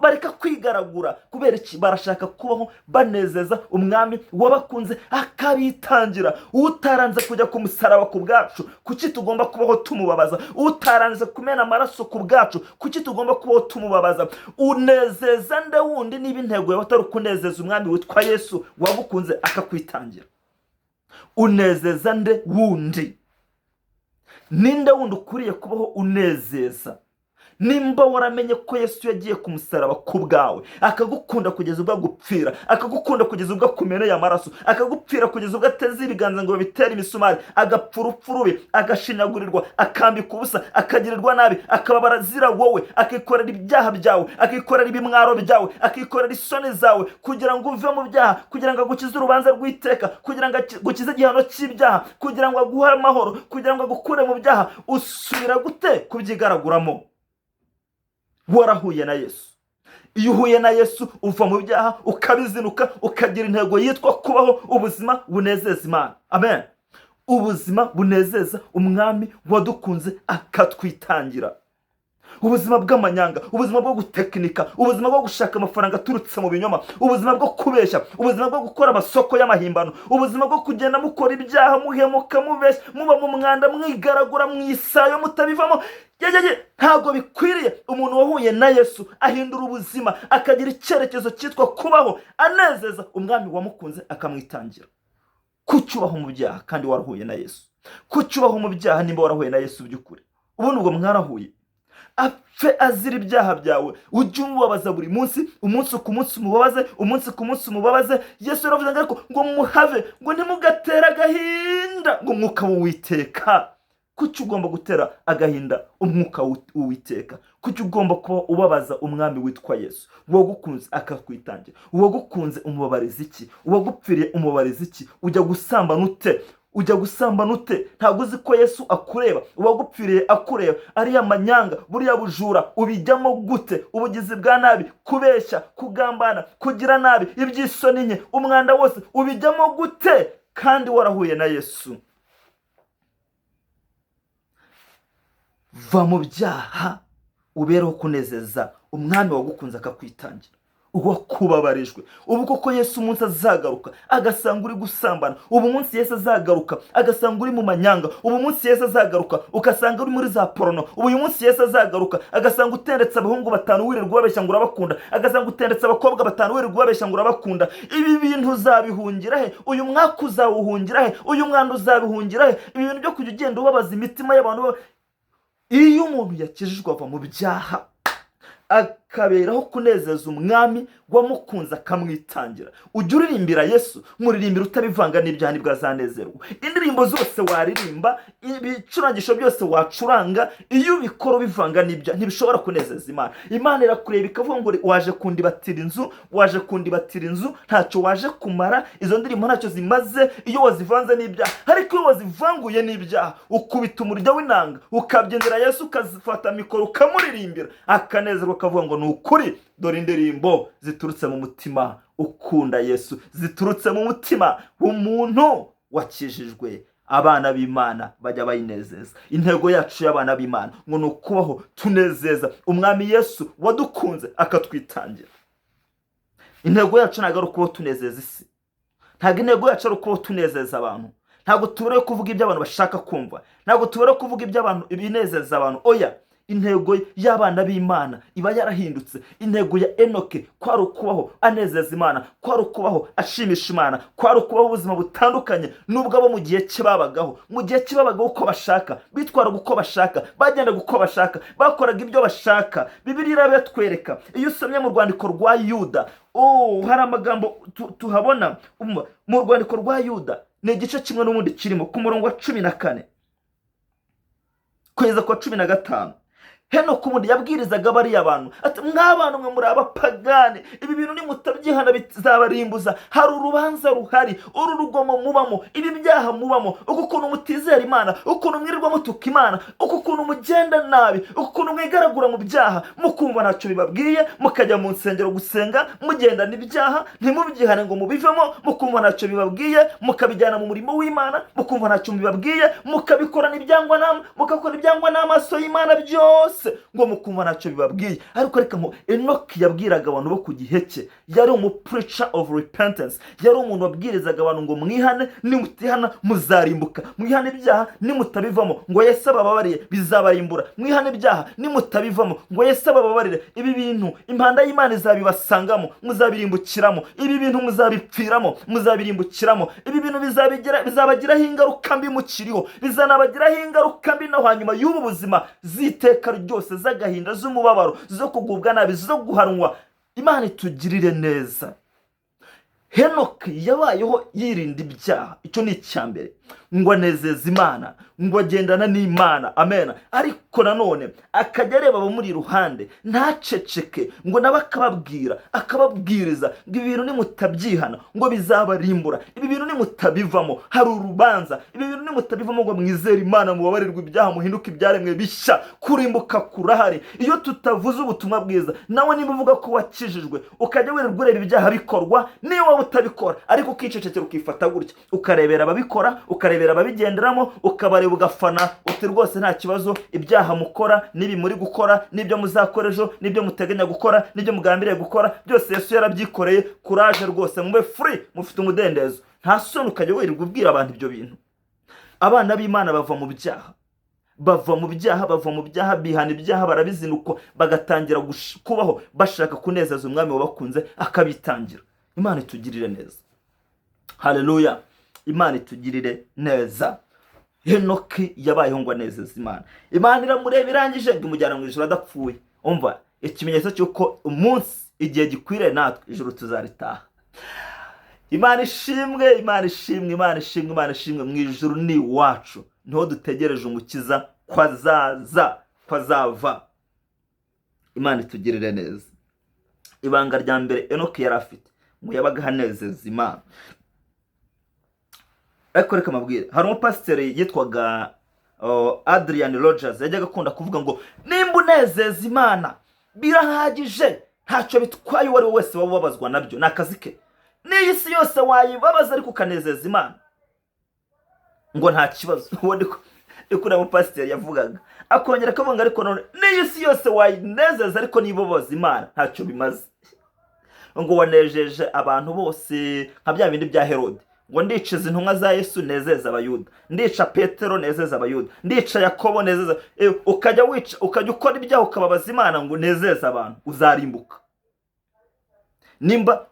bareka kwigaragura. Kubera iki? Barashaka kubaho banezeza Umwami wabakunze akabitangira. Utaranze kujya ku musaraba ku bwacu, kuki tugomba kubaho tumubabaza? Utaranze kumena amaraso ku bwacu, kuki tugomba kubaho tumubabaza? Unezeza nde wundi niba intego yawe atari ukunezeza Umwami witwa Yesu wagukunze akakwitangira? Unezeza nde wundi? Ninde wundi ukwiriye kubaho unezeza nimba waramenye ko Yesu yagiye ku musaraba ku bwawe, akagukunda kugeza ubwo agupfira, akagukunda kugeza ubwo akumeneye amaraso, akagupfira kugeza ubwo ateze ibiganza ngo babitere imisumari, agapfa urupfu rubi, agashinyagurirwa, akambika ubusa, akagirirwa nabi, akababara azira wowe, akikorera ibyaha byawe, akikorera ibimwaro byawe, akikorera isoni zawe, kugira ngo uve mu byaha, kugira ngo agukize urubanza rw'iteka, kugira ngo agukize igihano cy'ibyaha, kugira ngo aguhe amahoro, kugira ngo agukure mu byaha? Usubira gute kubyigaraguramo warahuye na Yesu? Iyo uhuye na Yesu uva mu byaha, ukabizinuka, ukagira intego yitwa kubaho ubuzima bunezeza Imana. Amen. Ubuzima bunezeza umwami wadukunze akatwitangira. Ubuzima bw'amanyanga, ubuzima bwo gutekinika, ubuzima bwo gushaka amafaranga aturutse mu binyoma, ubuzima bwo kubeshya, ubuzima bwo gukora amasoko y'amahimbano, ubuzima bwo kugenda mukora ibyaha, muhemuka, mubeshya, muba mu mwanda, mwigaragura mu isayo, mutabivamo. Yeyeye, ntabwo bikwiriye. Umuntu wahuye na Yesu ahindura ubuzima, akagira icyerekezo cyitwa kubaho anezeza umwami wamukunze akamwitangira. Kuki ubaho mu byaha kandi warahuye na Yesu? Kuki ubaho mu byaha nimba warahuye na Yesu by'ukuri? Ubundi ubwo mwarahuye? Apfe azira ibyaha byawe, ujye umubabaza buri munsi, umunsi ku munsi umubabaze, umunsi ku munsi umubabaze. Yesu yaravuze ngo ariko ngo muhave, ngo ntimugatere agahinda ngo umwuka w'Uwiteka. Kuki ugomba gutera agahinda umwuka w'Uwiteka? Kuki ugomba kuba ubabaza umwami witwa Yesu, uwagukunze akakwitangira? Uwagukunze umubabariza iki? Uwagupfiriye umubabariza iki? Ujya gusambana ute? Ujya gusambana ute? Ntabwo uzi ko Yesu akureba? Uwagupfiriye akureba, ariya manyanga, buriya bujura ubijyamo gute? Ubugizi bwa nabi, kubeshya, kugambana, kugira nabi, iby'isoni nke, umwanda wose ubijyamo gute kandi warahuye na Yesu? Va mu byaha, ubereho kunezeza umwami wagukunze akakwitangira, uwakubabarijwe. Ubu koko Yesu umunsi azagaruka agasanga uri gusambana, ubu munsi Yesu azagaruka agasanga uri mu manyanga, ubu munsi Yesu azagaruka ugasanga uri muri za porono, ubu uyu munsi Yesu azagaruka agasanga utendetse abahungu batanu wirirwa ubabeshya ngo urabakunda, agasanga utendetse abakobwa batanu wirirwa ubabeshya ngo urabakunda, ibi bintu uzabihungira he? Uyu mwaka uzawuhungira he? Uyu mwanda uzabihungira he? Ibi bintu byo kujya ugenda ubabaza imitima y'abantu. Iyo umuntu yakijijwe ava mu byaha, akaberaho kunezeza umwami wamukunze akamwitangira. Ujya uririmbira Yesu, muririmbira utabivanga n'ibyaha, nibwo azanezerwa. Indirimbo zose waririmba, ibicurangisho byose wacuranga, iyo ubikora ubivanga n'ibyaha ntibishobora kunezeza Imana. Imana irakureba ikavuga ngo waje kundibatira inzu, waje kundibatira inzu, ntacyo waje kumara, izo ndirimbo ntacyo zimaze iyo wazivanze n'ibyaha. Ariko iyo wazivanguye n'ibyaha, ukubita umurya w'inanga, ukabyinira Yesu, ukazifata mikoro ukamuririmbira, akanezerwa, akavuga ngo ni ukuri, dore indirimbo ziturutse mu mutima ukunda Yesu, ziturutse mu mutima w'umuntu wakijijwe. Abana b'Imana bajya bayinezeza. Intego yacu y'abana b'Imana ngo ni ukubaho tunezeza umwami Yesu wadukunze akatwitangira. Intego yacu ntabwo ari ukubaho tunezeza isi, ntabwo intego yacu ari ukubaho tunezeza abantu, ntabwo tuberewe kuvuga ibyo abantu bashaka kumva, ntabwo tuberewe kuvuga ibyo abantu, ibinezeza abantu. Oya, intego y'abana b'Imana iba yarahindutse. Intego ya Enoke kwari ukubaho anezeza Imana, kwari ukubaho ashimisha Imana, kwari ukubaho ubuzima butandukanye n'ubwo abo mu gihe cye babagaho. Mu gihe cye babagaho uko bashaka, bitwaraga uko bashaka, bagendaga uko bashaka, bakoraga ibyo bashaka. Bibiliya irabatwereka. Iyo usomye mu rwandiko rwa Yuda, hari amagambo tuhabona. Mu rwandiko rwa Yuda ni igice kimwe n'ubundi kirimo ku murongo wa 14 kugeza ku wa 15. Henoki ubundi yabwirizaga bariya bantu ati mw'abantu mwe muri abapagani, ibi bintu nimutabyihana bizabarimbuza, hari urubanza ruhari, uru rugomo mubamo, ibi byaha mubamo, uku kuntu mutizera Imana, ukuntu mwirirwa mutuka Imana, uku kuntu mugenda nabi, uku kuntu mwigaragura mu byaha, mukumva ntacyo bibabwiye, mukajya mu nsengero gusenga mugendana ibyaha, ntimubyihane ngo mubivemo, mukumva ntacyo bibabwiye, mukabijyana mu murimo w'Imana, mukumva ntacyo bibabwiye, mukabikorana ibyangwa n'ama, mugakora ibyangwa n'amaso y'Imana byose, ngo mukumva ntacyo bibabwiye. Ariko reka ngo Enoki yabwiraga abantu bo ku gihe cye, yari umu preacher of repentance, yari umuntu wabwirizaga abantu ngo mwihane, nimutihana muzarimbuka, mwihane ibyaha nimutabivamo ngo Yesu abababarire bizabarimbura, mwihane ibyaha nimutabivamo ngo Yesu abababarire, ibi bintu impanda y'Imana izabibasangamo, muzabirimbukiramo, ibi bintu muzabipfiramo, muzabirimbukiramo, ibi bintu bizabagiraho ingaruka mbi mukiriho, bizanabagiraho ingaruka mbi no hanyuma y'ubu buzima z'iteka ryose, z'agahinda, z'umubabaro, zo kugubwa nabi, zo guhanwa. Imana itugirire neza. Henoki yabayeho yirinda ibyaha, icyo ni icya mbere, ngo anezeze Imana, ngo agendana n'Imana, amen. Ariko nanone akajya areba abamuri iruhande ntaceceke, ngo nawe akababwira, akababwiriza ngo ibi bintu nimutabyihana ngo bizabarimbura, ibi bintu nimutabivamo hari urubanza, ibi bintu nimutabivamo ngo mwizere Imana mubabarirwe ibyaha muhinduke ibyaremwe bishya, kurimbuka kurahari. Iyo tutavuze ubutumwa bwiza, nawe niba uvuga ko wakijijwe ukajya wirirwa ureba ibyaha bikorwa, niyo waba utabikora ariko ukicecekera ukifata gutya, ukarebera ababikora, ukarebera Ukirebera ababigenderamo, ukabareba, ugafana uti: "Rwose nta kibazo, ibyaha mukora n'ibi muri gukora n'ibyo muzakora ejo n'ibyo muteganya gukora n'ibyo mugambiriye gukora byose, Yesu yarabyikoreye. Courage rwose, mube free, mufite umudendezo." Nta soni, ukajya wirirwa ubwira abantu ibyo bintu. Abana b'Imana bava mu byaha, bava mu byaha, bava mu byaha, bihana ibyaha, barabizinukwa, bagatangira kubaho bashaka kunezeza umwami wabakunze akabitangira. Imana itugirire neza. Haleluya, Imana itugirire neza. Henoki yabayeho ngo anezeze Imana. Imana iramureba, irangije ngo imujyana mu ijoro adapfuye. Umva, ikimenyetso cy'uko umunsi, igihe gikwiriye, natwe ijoro tuzaritaha. Imana ishimwe, Imana ishimwe, Imana ishimwe, Imana ishimwe. Mu ijuru ni iwacu, niho dutegereje Umukiza ko azaza, ko azava. Imana itugirire neza. Ibanga rya mbere Enoki yari afite, ngo yabaga ahanezeza Imana. Ariko reka mabwire, hari umupasiteri yitwaga Adrian Rogers, yajyaga akunda kuvuga ngo nimba unezeza Imana birahagije, ntacyo bitwaye uwo ari we wese waba ubabazwa nabyo, ni akazi ke. N'iyi si yose wayibabaza ariko ukanezeza Imana, ngo nta kibazo. Uwo niko uriya mupasiteri yavugaga. Akongera akavuga ngo ariko none n'iyi si yose wayinezeza, ariko niba ubabaza Imana ntacyo bimaze. Ngo wanejeje abantu bose, nka bya bindi bya Herode, ngo ndica izi ntumwa za Yesu nezeza Abayuda, ndica Petero nezeza Abayuda, ndica Yakobo nezeza. Ukajya wica, ukajya ukora ibyaha, ukababaza Imana ngo unezeze abantu, uzarimbuka. Nimba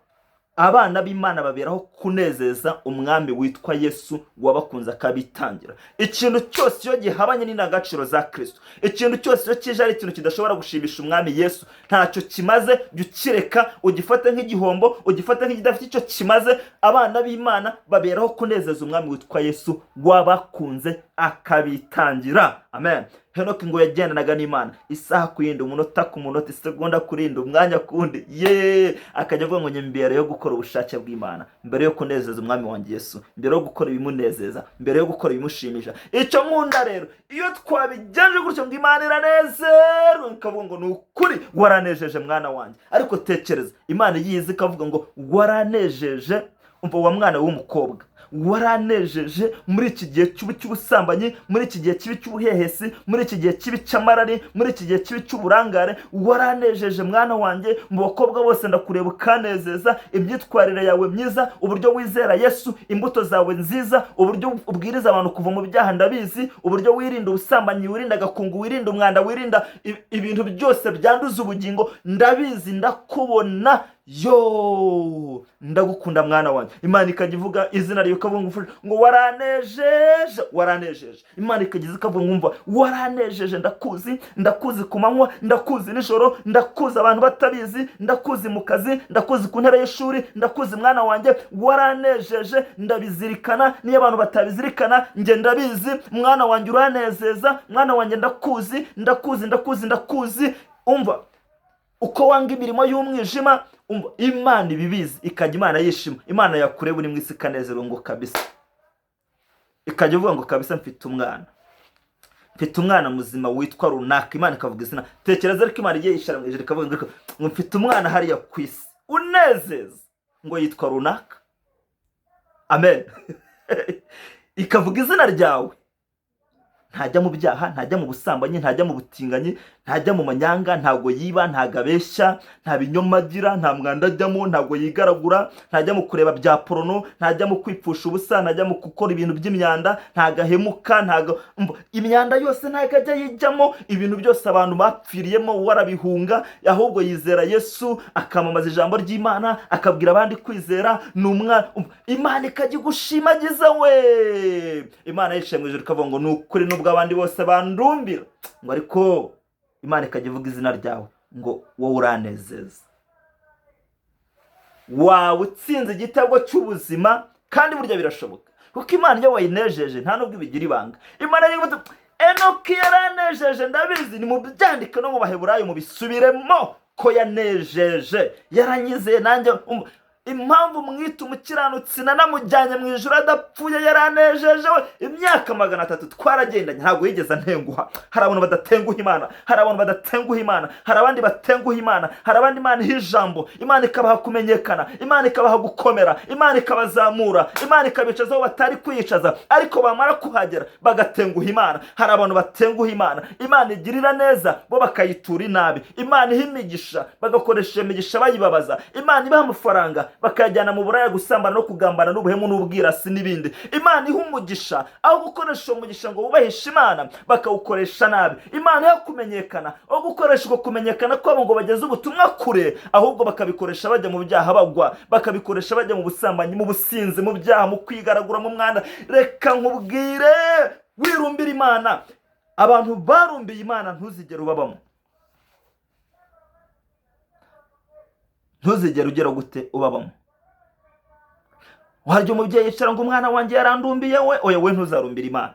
abana b'Imana baberaho kunezeza umwami witwa Yesu wabakunze akabitangira, ikintu cyose iyo gihabanye n'indangagaciro za Kirisito, ikintu cyose iyo kije ari ikintu kidashobora gushimisha umwami Yesu, ntacyo kimaze. Jya ukireka, ugifate nk'igihombo, ugifate nk'ikidafite icyo kimaze. Abana b'Imana baberaho kunezeza umwami witwa Yesu wabakunze akabitangira. Amen. Henoki ngo yagendanaga n'Imana isaha ku yindi, umunota ku munota, isegonda ku rindi, umwanya ku wundi. Ye akajya avuga ngo mbere yo gukora ubushake bw'Imana, mbere yo kunezeza umwami wanjye Yesu, mbere yo gukora ibimunezeza, mbere yo gukora ibimushimisha. Icyo nkunda rero, iyo twabigenje gutyo, ngo Imana iranezerwa, ikavuga ngo: "Ni ukuri waranejeje, mwana wanjye." Ariko tekereza Imana yizi ikavuga ngo: "Waranejeje, umva wa mwana w'umukobwa, waranejeje muri iki gihe kibi cy'ubusambanyi, muri iki gihe kibi cy'ubuhehesi, muri iki gihe kibi cy'amarari, muri iki gihe kibi cy'uburangare. Waranejeje, mwana wanjye. Mu bakobwa bose ndakureba ukanezeza. Imyitwarire yawe myiza, uburyo wizera Yesu, imbuto zawe nziza, uburyo ubwiriza abantu kuva mu byaha, ndabizi, uburyo wirinda ubusambanyi, wirinda agakungu, wirinda umwanda, wirinda ibintu byose byanduza ubugingo, ndabizi, ndakubona. Yo ndagukunda, mwana wanjye." Imana ikajya ivuga izina ryawe, ikavuga ngo ufashe, ngo waranejeje, waranejeje. Imana ikageza ikavuga ngo: "Umva, waranejeje, ndakuzi, ndakuzi ku manywa, ndakuzi nijoro, ndakuzi abantu batabizi, ndakuzi mu kazi, ndakuzi ku ntebe y'ishuri, ndakuzi, mwana wanjye, waranejeje, ndabizirikana. Niyo abantu batabizirikana, njye ndabizi. Mwana wanjye, uranezeza, mwana wanjye, ndakuzi, ndakuzi, ndakuzi, ndakuzi. Umva uko wanga imirimo y'umwijima." Umva, Imana ibibizi, ikajya Imana yishima. Imana yakureba uri mu isi ikanezerwa, ngo kabisa, ikajya ivuga ngo: "Kabisa mfite umwana, mfite umwana muzima witwa runaka." Imana ikavuga izina. Tekereza ariko Imana igiye yicara mu ijuru ikavuga ngo mfite umwana hariya ku isi unezeza, ngo yitwa runaka. Amen. Ikavuga izina ryawe. Ntajya mu byaha, ntajya mu busambanyi, ntajya mu butinganyi, ntajya mu manyanga, ntabwo yiba, ntabwo abeshya, nta binyoma agira, nta mwanda ajyamo, ntabwo yigaragura, ntajya mu kureba bya porno, ntajya mu kwipfusha ubusa, ntajya mu gukora ibintu by'imyanda, ntabwo ahemuka, ntabwo umva, imyanda yose ntabwo ajya yijyamo. Ibintu byose abantu bapfiriyemo warabihunga, ahubwo yizera Yesu, akamamaza ijambo ry'Imana, akabwira abandi kwizera, ni umwana. Umva, Imana ikajya igushimagiza we. Imana yicaye mu ijuru ikavuga ngo: "Ni ukuri, nubwo abandi bose bandumbira," ngo ariko Imana ikajya ivuga izina ryawe, ngo wowe uranezeza. Waba utsinze igitego cy'ubuzima. Kandi burya birashoboka, kuko Imana iyo wayinejeje nta nubwo ibigira ibanga. Imana ivuga iti: "Enoki yaranejeje, ndabizi." Ni mu byandike no mu Baheburayo mubisubiremo ko yanejeje, yaranyizeye nanjye. Impamvu mwita umukiranutsi, nanamujyanye mu ijuru adapfuye, yaranejeje we. Imyaka 300 twaragendanye, ntabwo yigeze antenguha. Hari abantu badatenguha Imana, hari abantu badatenguha Imana, hari abandi batenguha Imana, hari abandi Imana iha ijambo, Imana ikabaha kumenyekana, Imana ikabaha gukomera, Imana ikabazamura, Imana ikabicaza aho batari kwiyicaza, ariko bamara kuhagera bagatenguha Imana. Hari abantu batenguha Imana. Imana igirira neza, bo bakayitura inabi. Imana iha imigisha, bagakoresha iyo migisha bayibabaza. Imana ibaha amafaranga, bakayajyana mu buraya, gusambana no kugambana n'ubuhemu n'ubwirasi n'ibindi. Imana iha umugisha, aho gukoresha uwo mugisha ngo wubahishe Imana, bakawukoresha nabi. Imana iha kumenyekana, aho gukoresha uko kumenyekana kwabo ngo bageze ubutumwa kure, ahubwo bakabikoresha bajya mu byaha bagwa, bakabikoresha bajya mu busambanyi, mu businzi, mu byaha, mu kwigaragura mu mwanda. Reka nkubwire, wirumbira Imana. Abantu barumbiye Imana ntuzigere ubabamo, ntuzigere ugera gute ubabamo. Warya umubyeyi yicara ngo umwana wanjye yarandumbiye we. Oya we, ntuzarumbira Imana,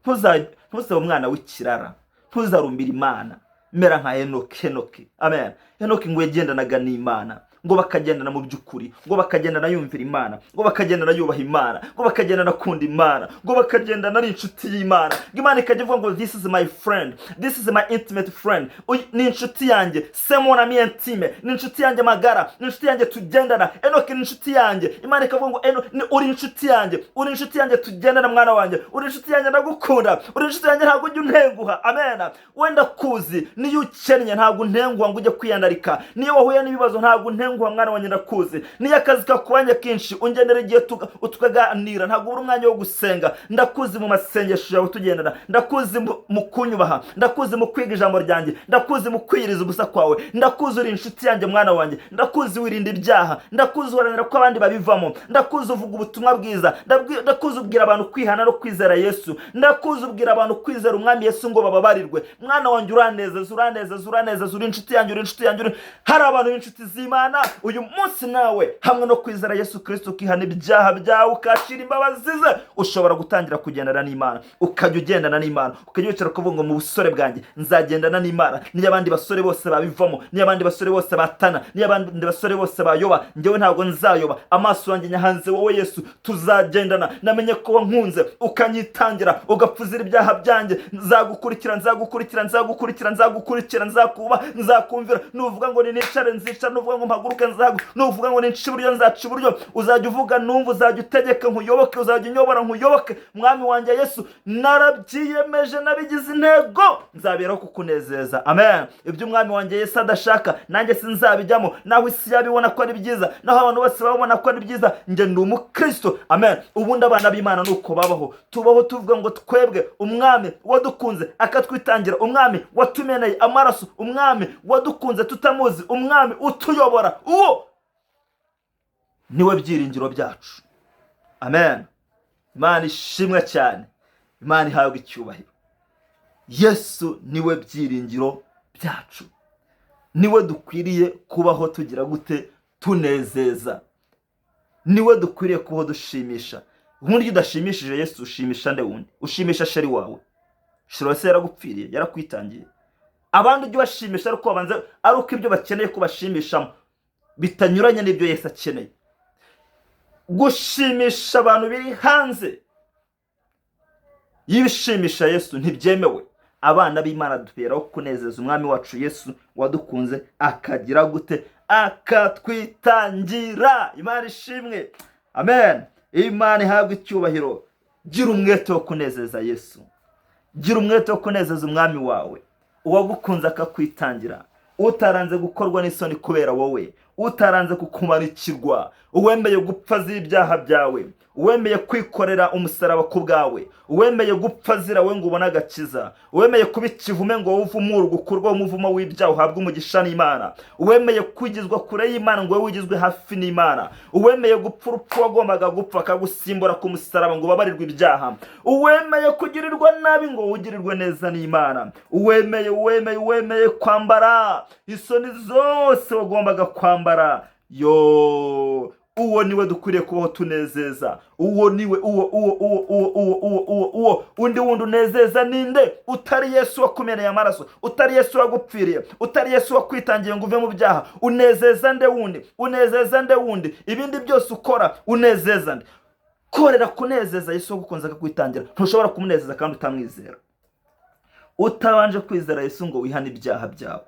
ntuzabe umwana w'ikirara, ntuzarumbira Imana. Mera nka Henoki. Henoki, amen. Henoki ngo yagendanaga n'Imana, ngo bakagendana mu by'ukuri, ngo bakagendana yumvira Imana, ngo bakagendana yubaha Imana, ngo bakagendana akunda Imana, ngo bakagendana ari inshuti y'Imana. Ngo Imana ikajya ivuga ngo "This is my friend, this is my intimate friend." Uyu ni inshuti yanjye, c'est mon ami intime, ni inshuti yanjye magara, ni inshuti yanjye tugendana. Enoki ni inshuti yanjye. Imana ikavuga ngo "Eno, uri inshuti yanjye, uri inshuti yanjye tugendana, mwana wanjye, uri inshuti yanjye, ndagukunda, uri inshuti yanjye, ntabwo ujya untenguha." Amen. Wenda kuzi niyo ukennye ntabwo untenguha ngo ujye kwiyandarika, niyo wahuye n'ibibazo ntabwo untenguha, mwana wanjye, ndakuzi. Niyo akazi kakubanye kenshi ungenera igihe tukaganira, ntabwo ubura umwanya wo gusenga, ndakuzi mu masengesho yawe tugendana, ndakuzi mu kunyubaha, ndakuzi mu kwiga ijambo ryanjye, ndakuzi mu kwiyiriza ubusa kwawe, ndakuzi uri inshuti yanjye, mwana wanjye, ndakuzi wirinda ibyaha, ndakuzi uharanira ko abandi babivamo, ndakuzi uvuga ubutumwa bwiza, ndakuzi ubwira abantu kwihana no kwizera Yesu, ndakuzi ubwira abantu kwizera umwami Yesu ngo bababarirwe. Mwana wanjye, uranezeza, uranezeza, uranezeza, uri inshuti yanjye, uri inshuti yanjye. Hari abantu b'inshuti z'Imana uyu munsi. Nawe hamwe no kwizera Yesu Kirisito, ukihana ibyaha byawe, ukakira imbabazi ze, ushobora gutangira kugendana n'Imana, ukajya ugendana n'Imana, ukajya wicara ukavuga ngo mu busore bwanjye nzagendana n'Imana. Niyo abandi basore bose babivamo, niyo abandi basore bose batana, niyo abandi basore bose bayoba, njyewe ntabwo nzayoba. Amaso yanjye nyahanze wowe Yesu, tuzagendana. Namenye ko wankunze ukanyitangira, ugapfuzira ibyaha byanjye. Nzagukurikira, nzagukurikira, nzagukurikira, nzagukurikira, nzakuba, nzakumvira. Nuvuga ngo ninicare nzicara, nuvuga ngo mpaguruke nzagu, nuvuga ngo nince iburyo nzaca iburyo. Uzajya uvuga numva, uzajya utegeka nkuyoboke, uzajya unyobora nkuyoboke. Mwami wanjye Yesu, narabyiyemeje, nabigize intego, nzaberaho kukunezeza. Amen. Ibyo umwami wanjye Yesu adashaka nanjye sinzabijyamo, naho isi yabibona ko ari byiza, naho abantu bose babona ko ari byiza, njye ndi umukristo. Amen. Ubundi abana b'Imana ni uko babaho. Tubaho tuvuga ngo twebwe umwami wadukunze akatwitangira, umwami watumeneye amaraso, umwami wadukunze tutamuzi, umwami utuyobora, uwo niwe byiringiro byacu. Amen. Imana ishimwe cyane, Imana ihabwa icyubahiro. Yesu niwe byiringiro byacu, niwe dukwiriye kubaho tugira gute? Tunezeza. Niwe dukwiriye kubaho dushimisha. Ubundi iyo udashimishije Yesu ushimisha nde wundi? Ushimisha chéri wawe? Chéri wawe se yaragupfiriye, yarakwitangiye? Abandi ujye ubashimisha ariko babanza ari uko ibyo bakeneye ko bashimishamo bitanyuranye n'ibyo Yesu akeneye. Gushimisha abantu biri hanze y'ibishimisha Yesu ntibyemewe. Abana b'Imana duberaho kunezeza umwami wacu Yesu wadukunze akagira gute? Akatwitangira. Imana ishimwe. Amen. Imana ihabwa icyubahiro. Gira umwete wo kunezeza Yesu, gira umwete wo kunezeza umwami wawe, uwagukunze akakwitangira, utaranze gukorwa n'isoni kubera wowe, utaranze kukumanikirwa, uwemeye gupfa azira ibyaha byawe, uwemeye kwikorera umusaraba ku bwawe, uwemeye gupfa azira we ngo ubone agakiza, uwemeye kuba ikivume ngo wowe uvumurwe, ukurweho umuvumo w'ibyaha, uhabwe umugisha n'Imana, uwemeye kwigizwa kure y'Imana ngo wowe wigizwe hafi n'Imana, uwemeye gupfa urupfu wagombaga gupfa akagusimbura ku musaraba ngo ubabarirwe ibyaha, uwemeye kugirirwa nabi ngo ugirirwe neza n'Imana, uwemeye, uwemeye, uwemeye kwambara isoni zose wagombaga kwambara yo. Uwo niwe dukwiriye kubaho tunezeza. Uwo niwe, uwo, uwo, uwo, uwo, uwo, uwo, uwo, uwo undi wundi unezeza ninde utari Yesu wakumeneye amaraso, utari Yesu wagupfiriye, utari Yesu wakwitangiye ngo uve mu byaha? Unezeza nde wundi? Unezeza nde wundi? Ibindi byose ukora, unezeza nde? Korera kunezeza Yesu wagukunze akakwitangira. Ntushobora kumunezeza kandi utamwizera. Utabanje kwizera Yesu ngo wihane ibyaha byawe,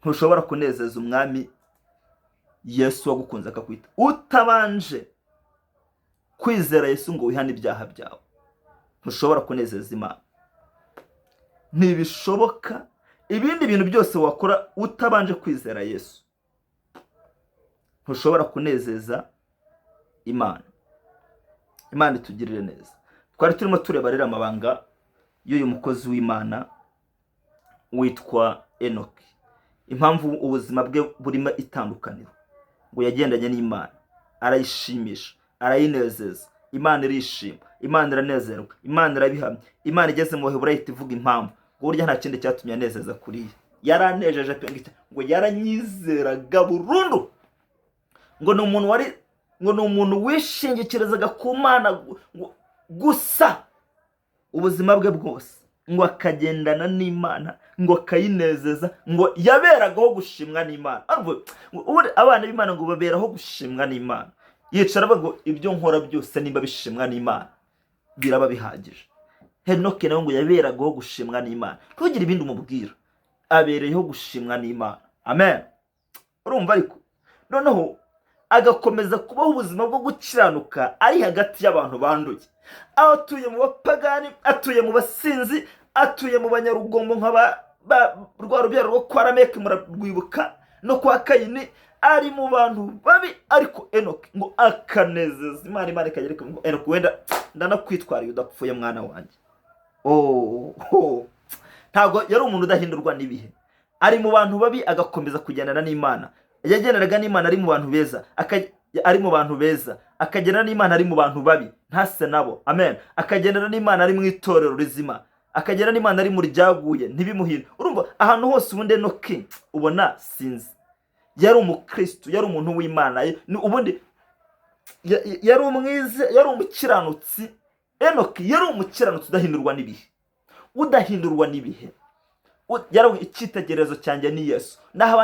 ntushobora kunezeza Umwami Yesu wagukunze akakwita. Utabanje kwizera Yesu ngo wihane ibyaha byawe, ntushobora kunezeza Imana, ntibishoboka. Ibindi bintu byose wakora, utabanje kwizera Yesu ntushobora kunezeza Imana. Imana itugirire neza. Twari turimo tureba rero amabanga y'uyu mukozi w'Imana witwa Enoki, impamvu ubuzima bwe burimo itandukaniro. Ngo yagendanye n'Imana, arayishimisha, arayinezeza, Imana irishima, Imana iranezerwa, Imana irabihamya. Imana igeze mu Baheburayo ihita ivuga impamvu, ngo burya nta kindi cyatumye anezeza kuriya, yaranejeje pe, ngo yaranyizeraga burundu, ngo ni umuntu wari, ngo ni umuntu wishingikirizaga ku Mana gusa ubuzima bwe bwose, ngo akagendana n'Imana, ngo akayinezeza, ngo yaberagaho gushimwa n'Imana. Ubundi abana b'Imana ngo baberaho gushimwa n'Imana. Yicara avuga ngo ibyo nkora byose nimba bishimwa n'Imana biraba bihagije. Henoke nawe ngo yaberagaho gushimwa n'Imana. Ntugire ibindi umubwira, abereyeho gushimwa n'Imana. Amen. Urumva? Ariko noneho agakomeza kubaho ubuzima bwo gukiranuka ari hagati y'abantu banduye, aho atuye mu bapagani, atuye mu basinzi, atuye mu banyarugomo nka rwa rubyaro rwo kwa Lameki, murarwibuka, no kwa Kayini. Ari mu bantu babi, ariko Enoki ngo akanezeza Imana. Imana ikagera ngo: "Enoki, wenda ndanakwitwariye udapfuye, mwana wanjye." Oh. Ntabwo yari umuntu udahindurwa n'ibihe. Ari mu bantu babi, agakomeza kugendana n'Imana. Yagendanaga n'Imana ari mu bantu beza, ari mu bantu beza, akagendana n'Imana ari mu bantu babi, ntase nabo. Amen. Akagendana n'Imana ari mu itorero rizima, akagendana n'Imana ari mu ryaguye, ntibimuhire. Urumva, ahantu hose ubundi Enoki ubona sinzi, yari umukristo, yari umuntu w'Imana. Ubundi yari umwize, yari umukiranutsi. Enoki yari umukiranutsi udahindurwa n'ibihe, udahindurwa n'ibihe. Yari icyitegererezo cyanjye ni Yesu. Naho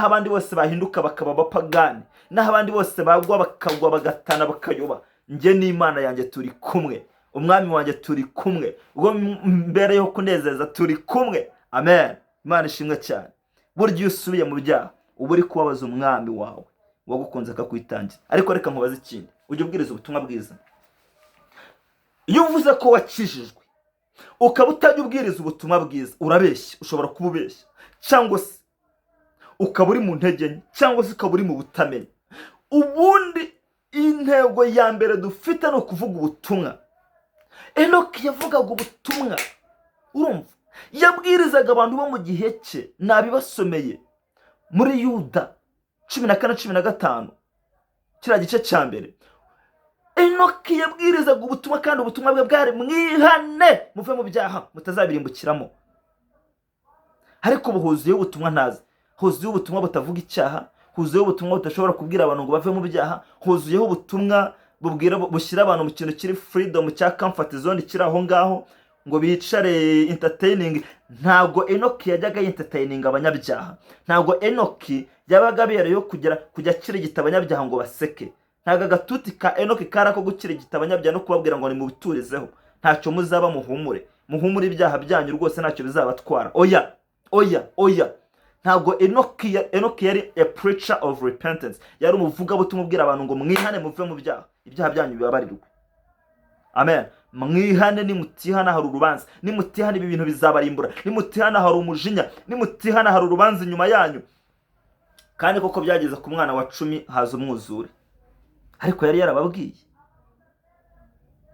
abandi bose bahinduka bakaba abapagani, naho abandi bose bagwa, bakagwa, bagatana, bakayoba, njye n'Imana yanjye turi kumwe, Umwami wanjye turi kumwe, ubwo mbere yo kunezeza turi kumwe. Amen. Imana ishimwe cyane. Burya iyo usubiye mu byaha, uba uri kubabaza Umwami wawe wagukunze akakwitangira. Ariko reka nkubaze ikindi: ujya ubwiriza ubutumwa bwiza? Iyo uvuze ko wakijijwe ukaba utajya ubwiriza ubutumwa bwiza, urabeshya. Ushobora kuba ubeshya, cyangwa se ukaba uri mu ntege nke, cyangwa se ukaba uri mu butamenya. Ubundi intego ya mbere dufite ni ukuvuga ubutumwa. Enoki yavugaga ubutumwa. Urumva, yabwirizaga abantu bo mu gihe cye. Nabibasomeye muri Yuda 14, 15, kiriya gice cya mbere. Enoki yabwirizaga ubutumwa, kandi ubutumwa bwe bwari: "Mwihane muve mu byaha mutazabirimbukiramo." Ariko ubu huzuyeho ubutumwa ntazi, huzuyeho ubutumwa butavuga icyaha, huzuyeho ubutumwa budashobora kubwira abantu ngo bave mu byaha, huzuyeho ubutumwa bubwira, bushyira abantu mu kintu kiri freedom, cya comfort zone, kiri aho ngaho ngo bicare entertaining. Ntabwo Enoki yajyaga entertaining abanyabyaha. Ntabwo Enoki yabaga abereyeho kugera kujya akirigita abanyabyaha ngo baseke. Ntabwo agatuti ka Enoki kari ako gukirigita abanyabyaha no kubabwira ngo nimubiturizeho, ntacyo muzaba, muhumure, muhumure, ibyaha byanyu rwose ntacyo bizabatwara. Oya, oya, oya. Ntabwo Enoki yari a preacher of repentance. Yari umuvugabutumwa ubwira abantu ngo mwihane muve mu byaha, ibyaha byanyu bibabarirwe. Amen. Mwihane, nimutihana hari urubanza, nimutihana ibi bintu bizabarimbura, nimutihana hari umujinya, nimutihana hari urubanza inyuma yanyu. Kandi koko byageze ku mwana wa 10 haza umwuzure, ariko yari yarababwiye.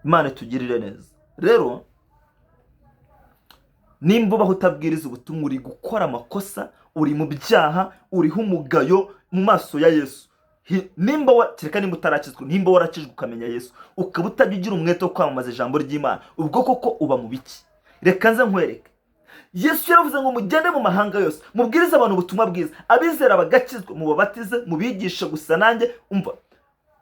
Imana itugirire neza. Rero nimba ubaho utabwiriza ubutumwa, uri gukora amakosa, uri mu byaha, uriho umugayo mu maso ya Yesu. Nimba kereka nimba utarakizwa. Nimba warakijwe ukamenya Yesu, ukaba utajya ugira umwete wo kwamamaza ijambo ry'Imana, ubwo koko uba mu biki? Reka nze nkwereke. Yesu yaravuze ngo mugende mu mahanga yose, mubwirize abantu ubutumwa bwiza, abizera bagakizwa, mubabatize, mubigishe gusa nanjye. Umva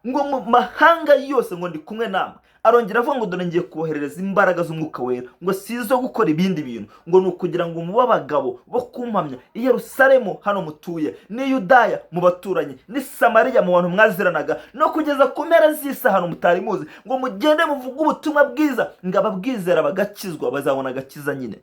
ngo mu mahanga yose ngo ndi kumwe namwe. Arongera avuga ngo dore ngiye kuboherereza imbaraga z'Umwuka Wera, ngo si izo gukora ibindi bintu, ngo ni ukugira ngo mube abagabo bo kumpamya i Yerusalemu hano mutuye, n'i Yudaya mu baturanyi, n'i Samariya mu bantu mwaziranaga, no kugeza ku mpera z'isi ahantu mutari muzi, ngo mugende muvuge ubutumwa bwiza, ngo ababwizera bagakizwa bazabona agakiza nyine.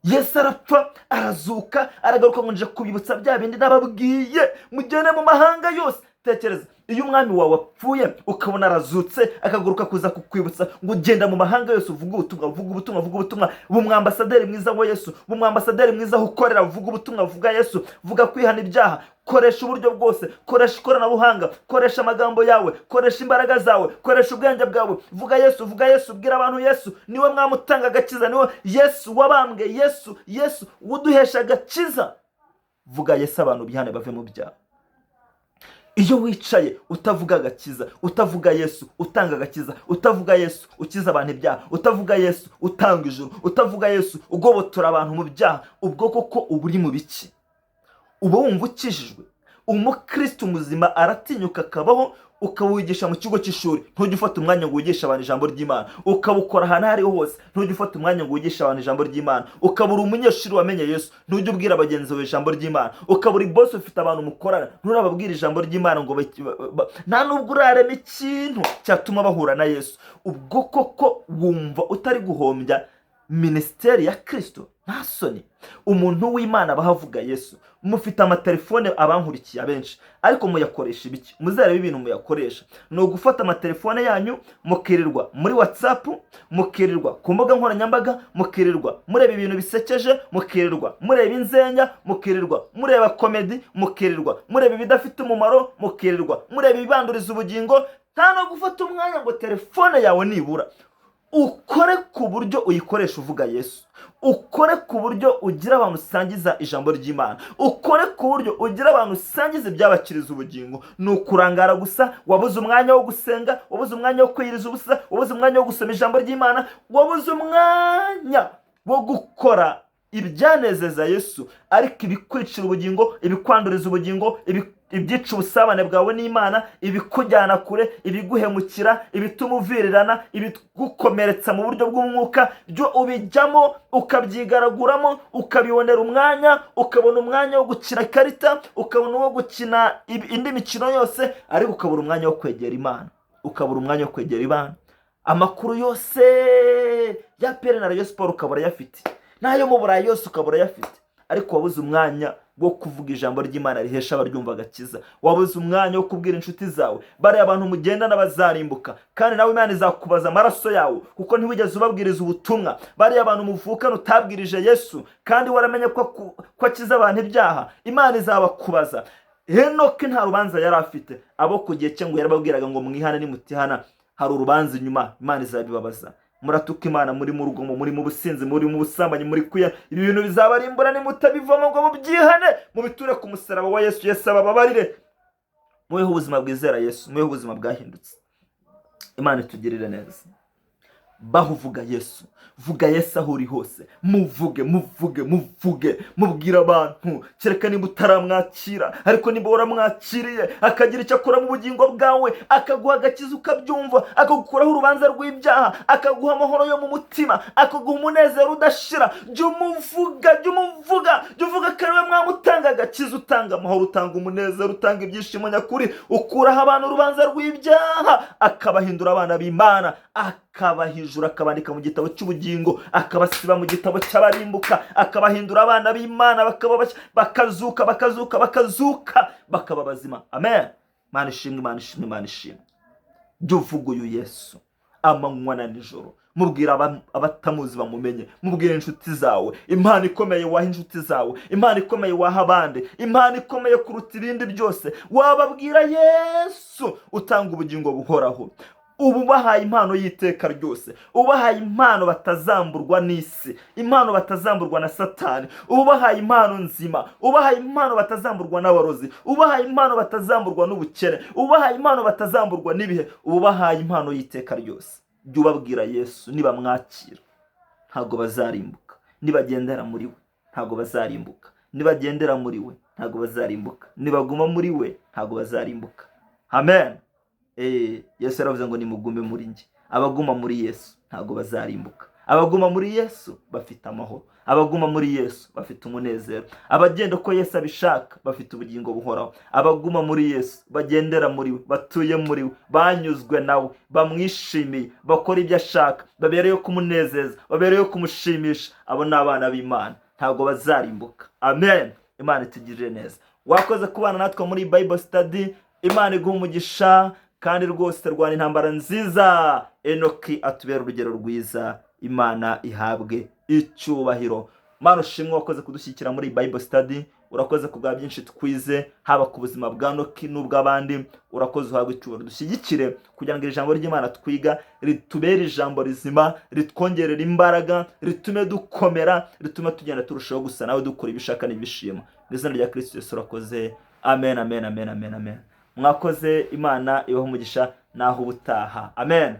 Yesu arapfa, arazuka, aragaruka ngo nje kubibutsa bya bindi nababwiye, mugende mu mahanga yose. Tekereza iyo umwami wawe apfuye ukabona arazutse, akagaruka kuza kukwibutsa ngo ugenda mu mahanga yose uvuge ubutumwa, uvuge ubutumwa, uvuge ubutumwa. Uba umwambasaderi mwiza wa Yesu, uba umwambasaderi mwiza aho ukorera, uvuge ubutumwa, vuga Yesu, vuga kwihana ibyaha. Koresha uburyo bwose, koresha ikoranabuhanga, koresha amagambo yawe, koresha imbaraga zawe, koresha ubwenge bwawe, vuga Yesu, vuga Yesu, bwira abantu Yesu niwe mwami utanga agakiza, niwe Yesu wabambwe, Yesu, Yesu uduhesha agakiza. Vuga Yesu, abantu bihane bave mu byaha. Iyo wicaye utavuga agakiza, utavuga Yesu utanga agakiza, utavuga Yesu ukiza abantu ibyaha, utavuga Yesu utanga ijuru, utavuga Yesu ugobotora abantu mu byaha, ubwo koko uba uri mu biki? Uba wumva ukijijwe? Umukristo muzima aratinyuka akabaho. Ukawigisha mu kigo cy'ishuri, ntujye ufata umwanya ngo wigishe abantu ijambo ry'Imana. Ukabukora ahantu aho ariho hose, ntujye ufata umwanya ngo wigishe abantu ijambo ry'Imana. Ukaba uri umunyeshuri wamenye Yesu, ntujye ubwira bagenzi bawe ijambo ry'Imana. Ukaba uri boss, ufite abantu mukorana, nturababwira ijambo ry'Imana, ngo nta nubwo urarema ikintu cyatuma bahura na Yesu. Ubwo koko wumva utari guhombya minisiteri ya Kirisito? Nta soni? Umuntu w'Imana aba avuga Yesu. Mufite amatelefone abankurikiye abenshi, ariko muyakoresha ibiki? Muzarebe ibintu muyakoresha. Ni ugufata amatelefone yanyu mukirirwa muri WhatsApp, mukirirwa ku mbuga nkoranyambaga, mukirirwa mureba ibintu bisekeje, mukirirwa mureba inzenya, mukirirwa mureba comedy, mukirirwa mureba ibidafite umumaro, mukirirwa mureba ibibanduriza ubugingo. Nta no gufata umwanya ngo telefone yawe nibura ukore ku buryo uyikoresha uvuga Yesu, ukore ku buryo ugira abantu usangiza ijambo ry'Imana, ukore ku buryo ugira abantu usangiza ibyabakiriza ubugingo. Ni ukurangara gusa. Wabuze umwanya wo gusenga, wabuze umwanya wo kwiyiriza ubusa, wabuze umwanya wo gusoma ijambo ry'Imana, wabuze umwanya wo gukora ibyanezeza Yesu, ariko ibikwicira ubugingo, ibikwanduriza ubugingo, ibyica ubusabane bwawe n'Imana, ibikujyana kure, ibiguhemukira, ibituma uvirirana, ibigukomeretsa mu buryo bw'umwuka, byo ubijyamo, ukabyigaraguramo, ukabibonera umwanya, ukabona umwanya wo gukina ikarita, ukabona uwo gukina indi mikino yose, ariko ukabura umwanya wo kwegera Imana, ukabura umwanya wo kwegera Imana. Amakuru yose ya APR na Rayon Sports ukaba urayafite, n'ayo mu Burayi yose ukaba urayafite, ariko wabuze umwanya wo kuvuga ijambo ry'Imana rihesha abaryumva agakiza. Wabuze umwanya wo kubwira inshuti zawe, bariya abantu mugendana bazarimbuka, kandi nawe Imana izakubaza amaraso yawe kuko ntiwigeze ubabwiriza ubutumwa. Bariya abantu muvukana utabwirije Yesu kandi waramenye ko akiza abantu ibyaha, Imana izabakubaza. Henoki nta rubanza yari afite. Abo ku gihe cye ngo yarababwiraga ngo mwihane, nimutihana hari urubanza inyuma, Imana izabibabaza. Muratuka Imana, muri mu rugomo, muri mu businzi, muri mu busambanyi, muri kuya ibi bintu bizabarimbura nimutabivamo ngo mubyihane, mubiture ku musaraba wa Yesu, Yesu abababarire. Mubeho ubuzima bwizera Yesu, mubeho ubuzima bwahindutse. Imana itugirire neza. Baho uvuga Yesu, vuga Yesu aho uri hose, muvuge, muvuge, muvuge, mubwire abantu. Kereka niba utaramwakira, ariko niba waramwakiriye akagira icyo akora mu bugingo bwawe, akaguha agakiza ukabyumva, akagukuraho urubanza rw'ibyaha, akaguha amahoro yo mu mutima, akaguha umunezero udashira, jya umuvuga, jya umuvuga, jya uvuga ko ari we mwami utanga agakiza, utanga amahoro, utanga umunezero, utanga ibyishimo nyakuri, ukuraho abantu urubanza rw'ibyaha, akabahindura abana b'Imana, akabahijura, akabandika mu gitabo cy'ubugingo, akabasiba mu gitabo cy'abarimbuka, akabahindura abana b'Imana, bakaba bashya, bakazuka, bakazuka, bakazuka, bakaba bazima. Amen. Imana ishimwe, Imana ishimwe, Imana ishimwe. Jya uvuga uyu Yesu amanywa na nijoro, mubwira abatamuzi bamumenye, mubwira inshuti zawe. Impano ikomeye waha inshuti zawe, impano ikomeye waha abandi, impano ikomeye kuruta ibindi byose, wababwira Yesu utanga ubugingo buhoraho. Ubu ubahaye impano y'iteka ryose, ubahaye impano batazamburwa n'isi, impano batazamburwa na Satani, ubahaye impano nzima, ubahaye impano batazamburwa n'abarozi, ubahaye impano batazamburwa n'ubukene, ubahaye impano batazamburwa n'ibihe, ubahaye impano y'iteka ryose. Jya ubabwira Yesu, nibamwakira ntabwo bazarimbuka. Nibagendera muri we ntabwo bazarimbuka. Nibagendera muri we ntabwo bazarimbuka. Nibaguma muri we ntabwo bazarimbuka. Amen. Yesu yaravuze ngo nimugume muri njye. Abaguma muri Yesu ntabwo bazarimbuka. Abaguma muri Yesu bafite amahoro. Abaguma muri Yesu bafite umunezero. Abagenda uko Yesu abishaka bafite ubugingo buhoraho. Abaguma muri Yesu, bagendera muri we, batuye muri we, banyuzwe nawe, bamwishimiye, bakora ibyo ashaka, babereyeho kumunezeza, babereyeho kumushimisha, abo ni abana b'Imana, ntabwo bazarimbuka. Amen. Imana itugirire neza. Wakoze kubana natwe muri Bible study. Imana iguha umugisha, kandi rwose rwana intambara nziza. Enoki atubera urugero rwiza. Imana ihabwe icyubahiro. Mana ushimwe, wakoze kudushyigikira muri Bible study. Urakoze ku bwa byinshi twize, haba ku buzima bwa Noki n'ubw'abandi. Urakoze, uhabwe icyubahiro. Dushyigikire kugira ngo ijambo ry'Imana twiga ritubere ijambo rizima, ritwongerere imbaraga, ritume dukomera, ritume tugenda turushaho gusa nawe, dukora ibishaka n'ibishima. Mu izina rya Kristo Yesu urakoze. Amen, amen, amen, amen, amen. Mwakoze. Imana ibahe umugisha. Naho ubutaha. Amen.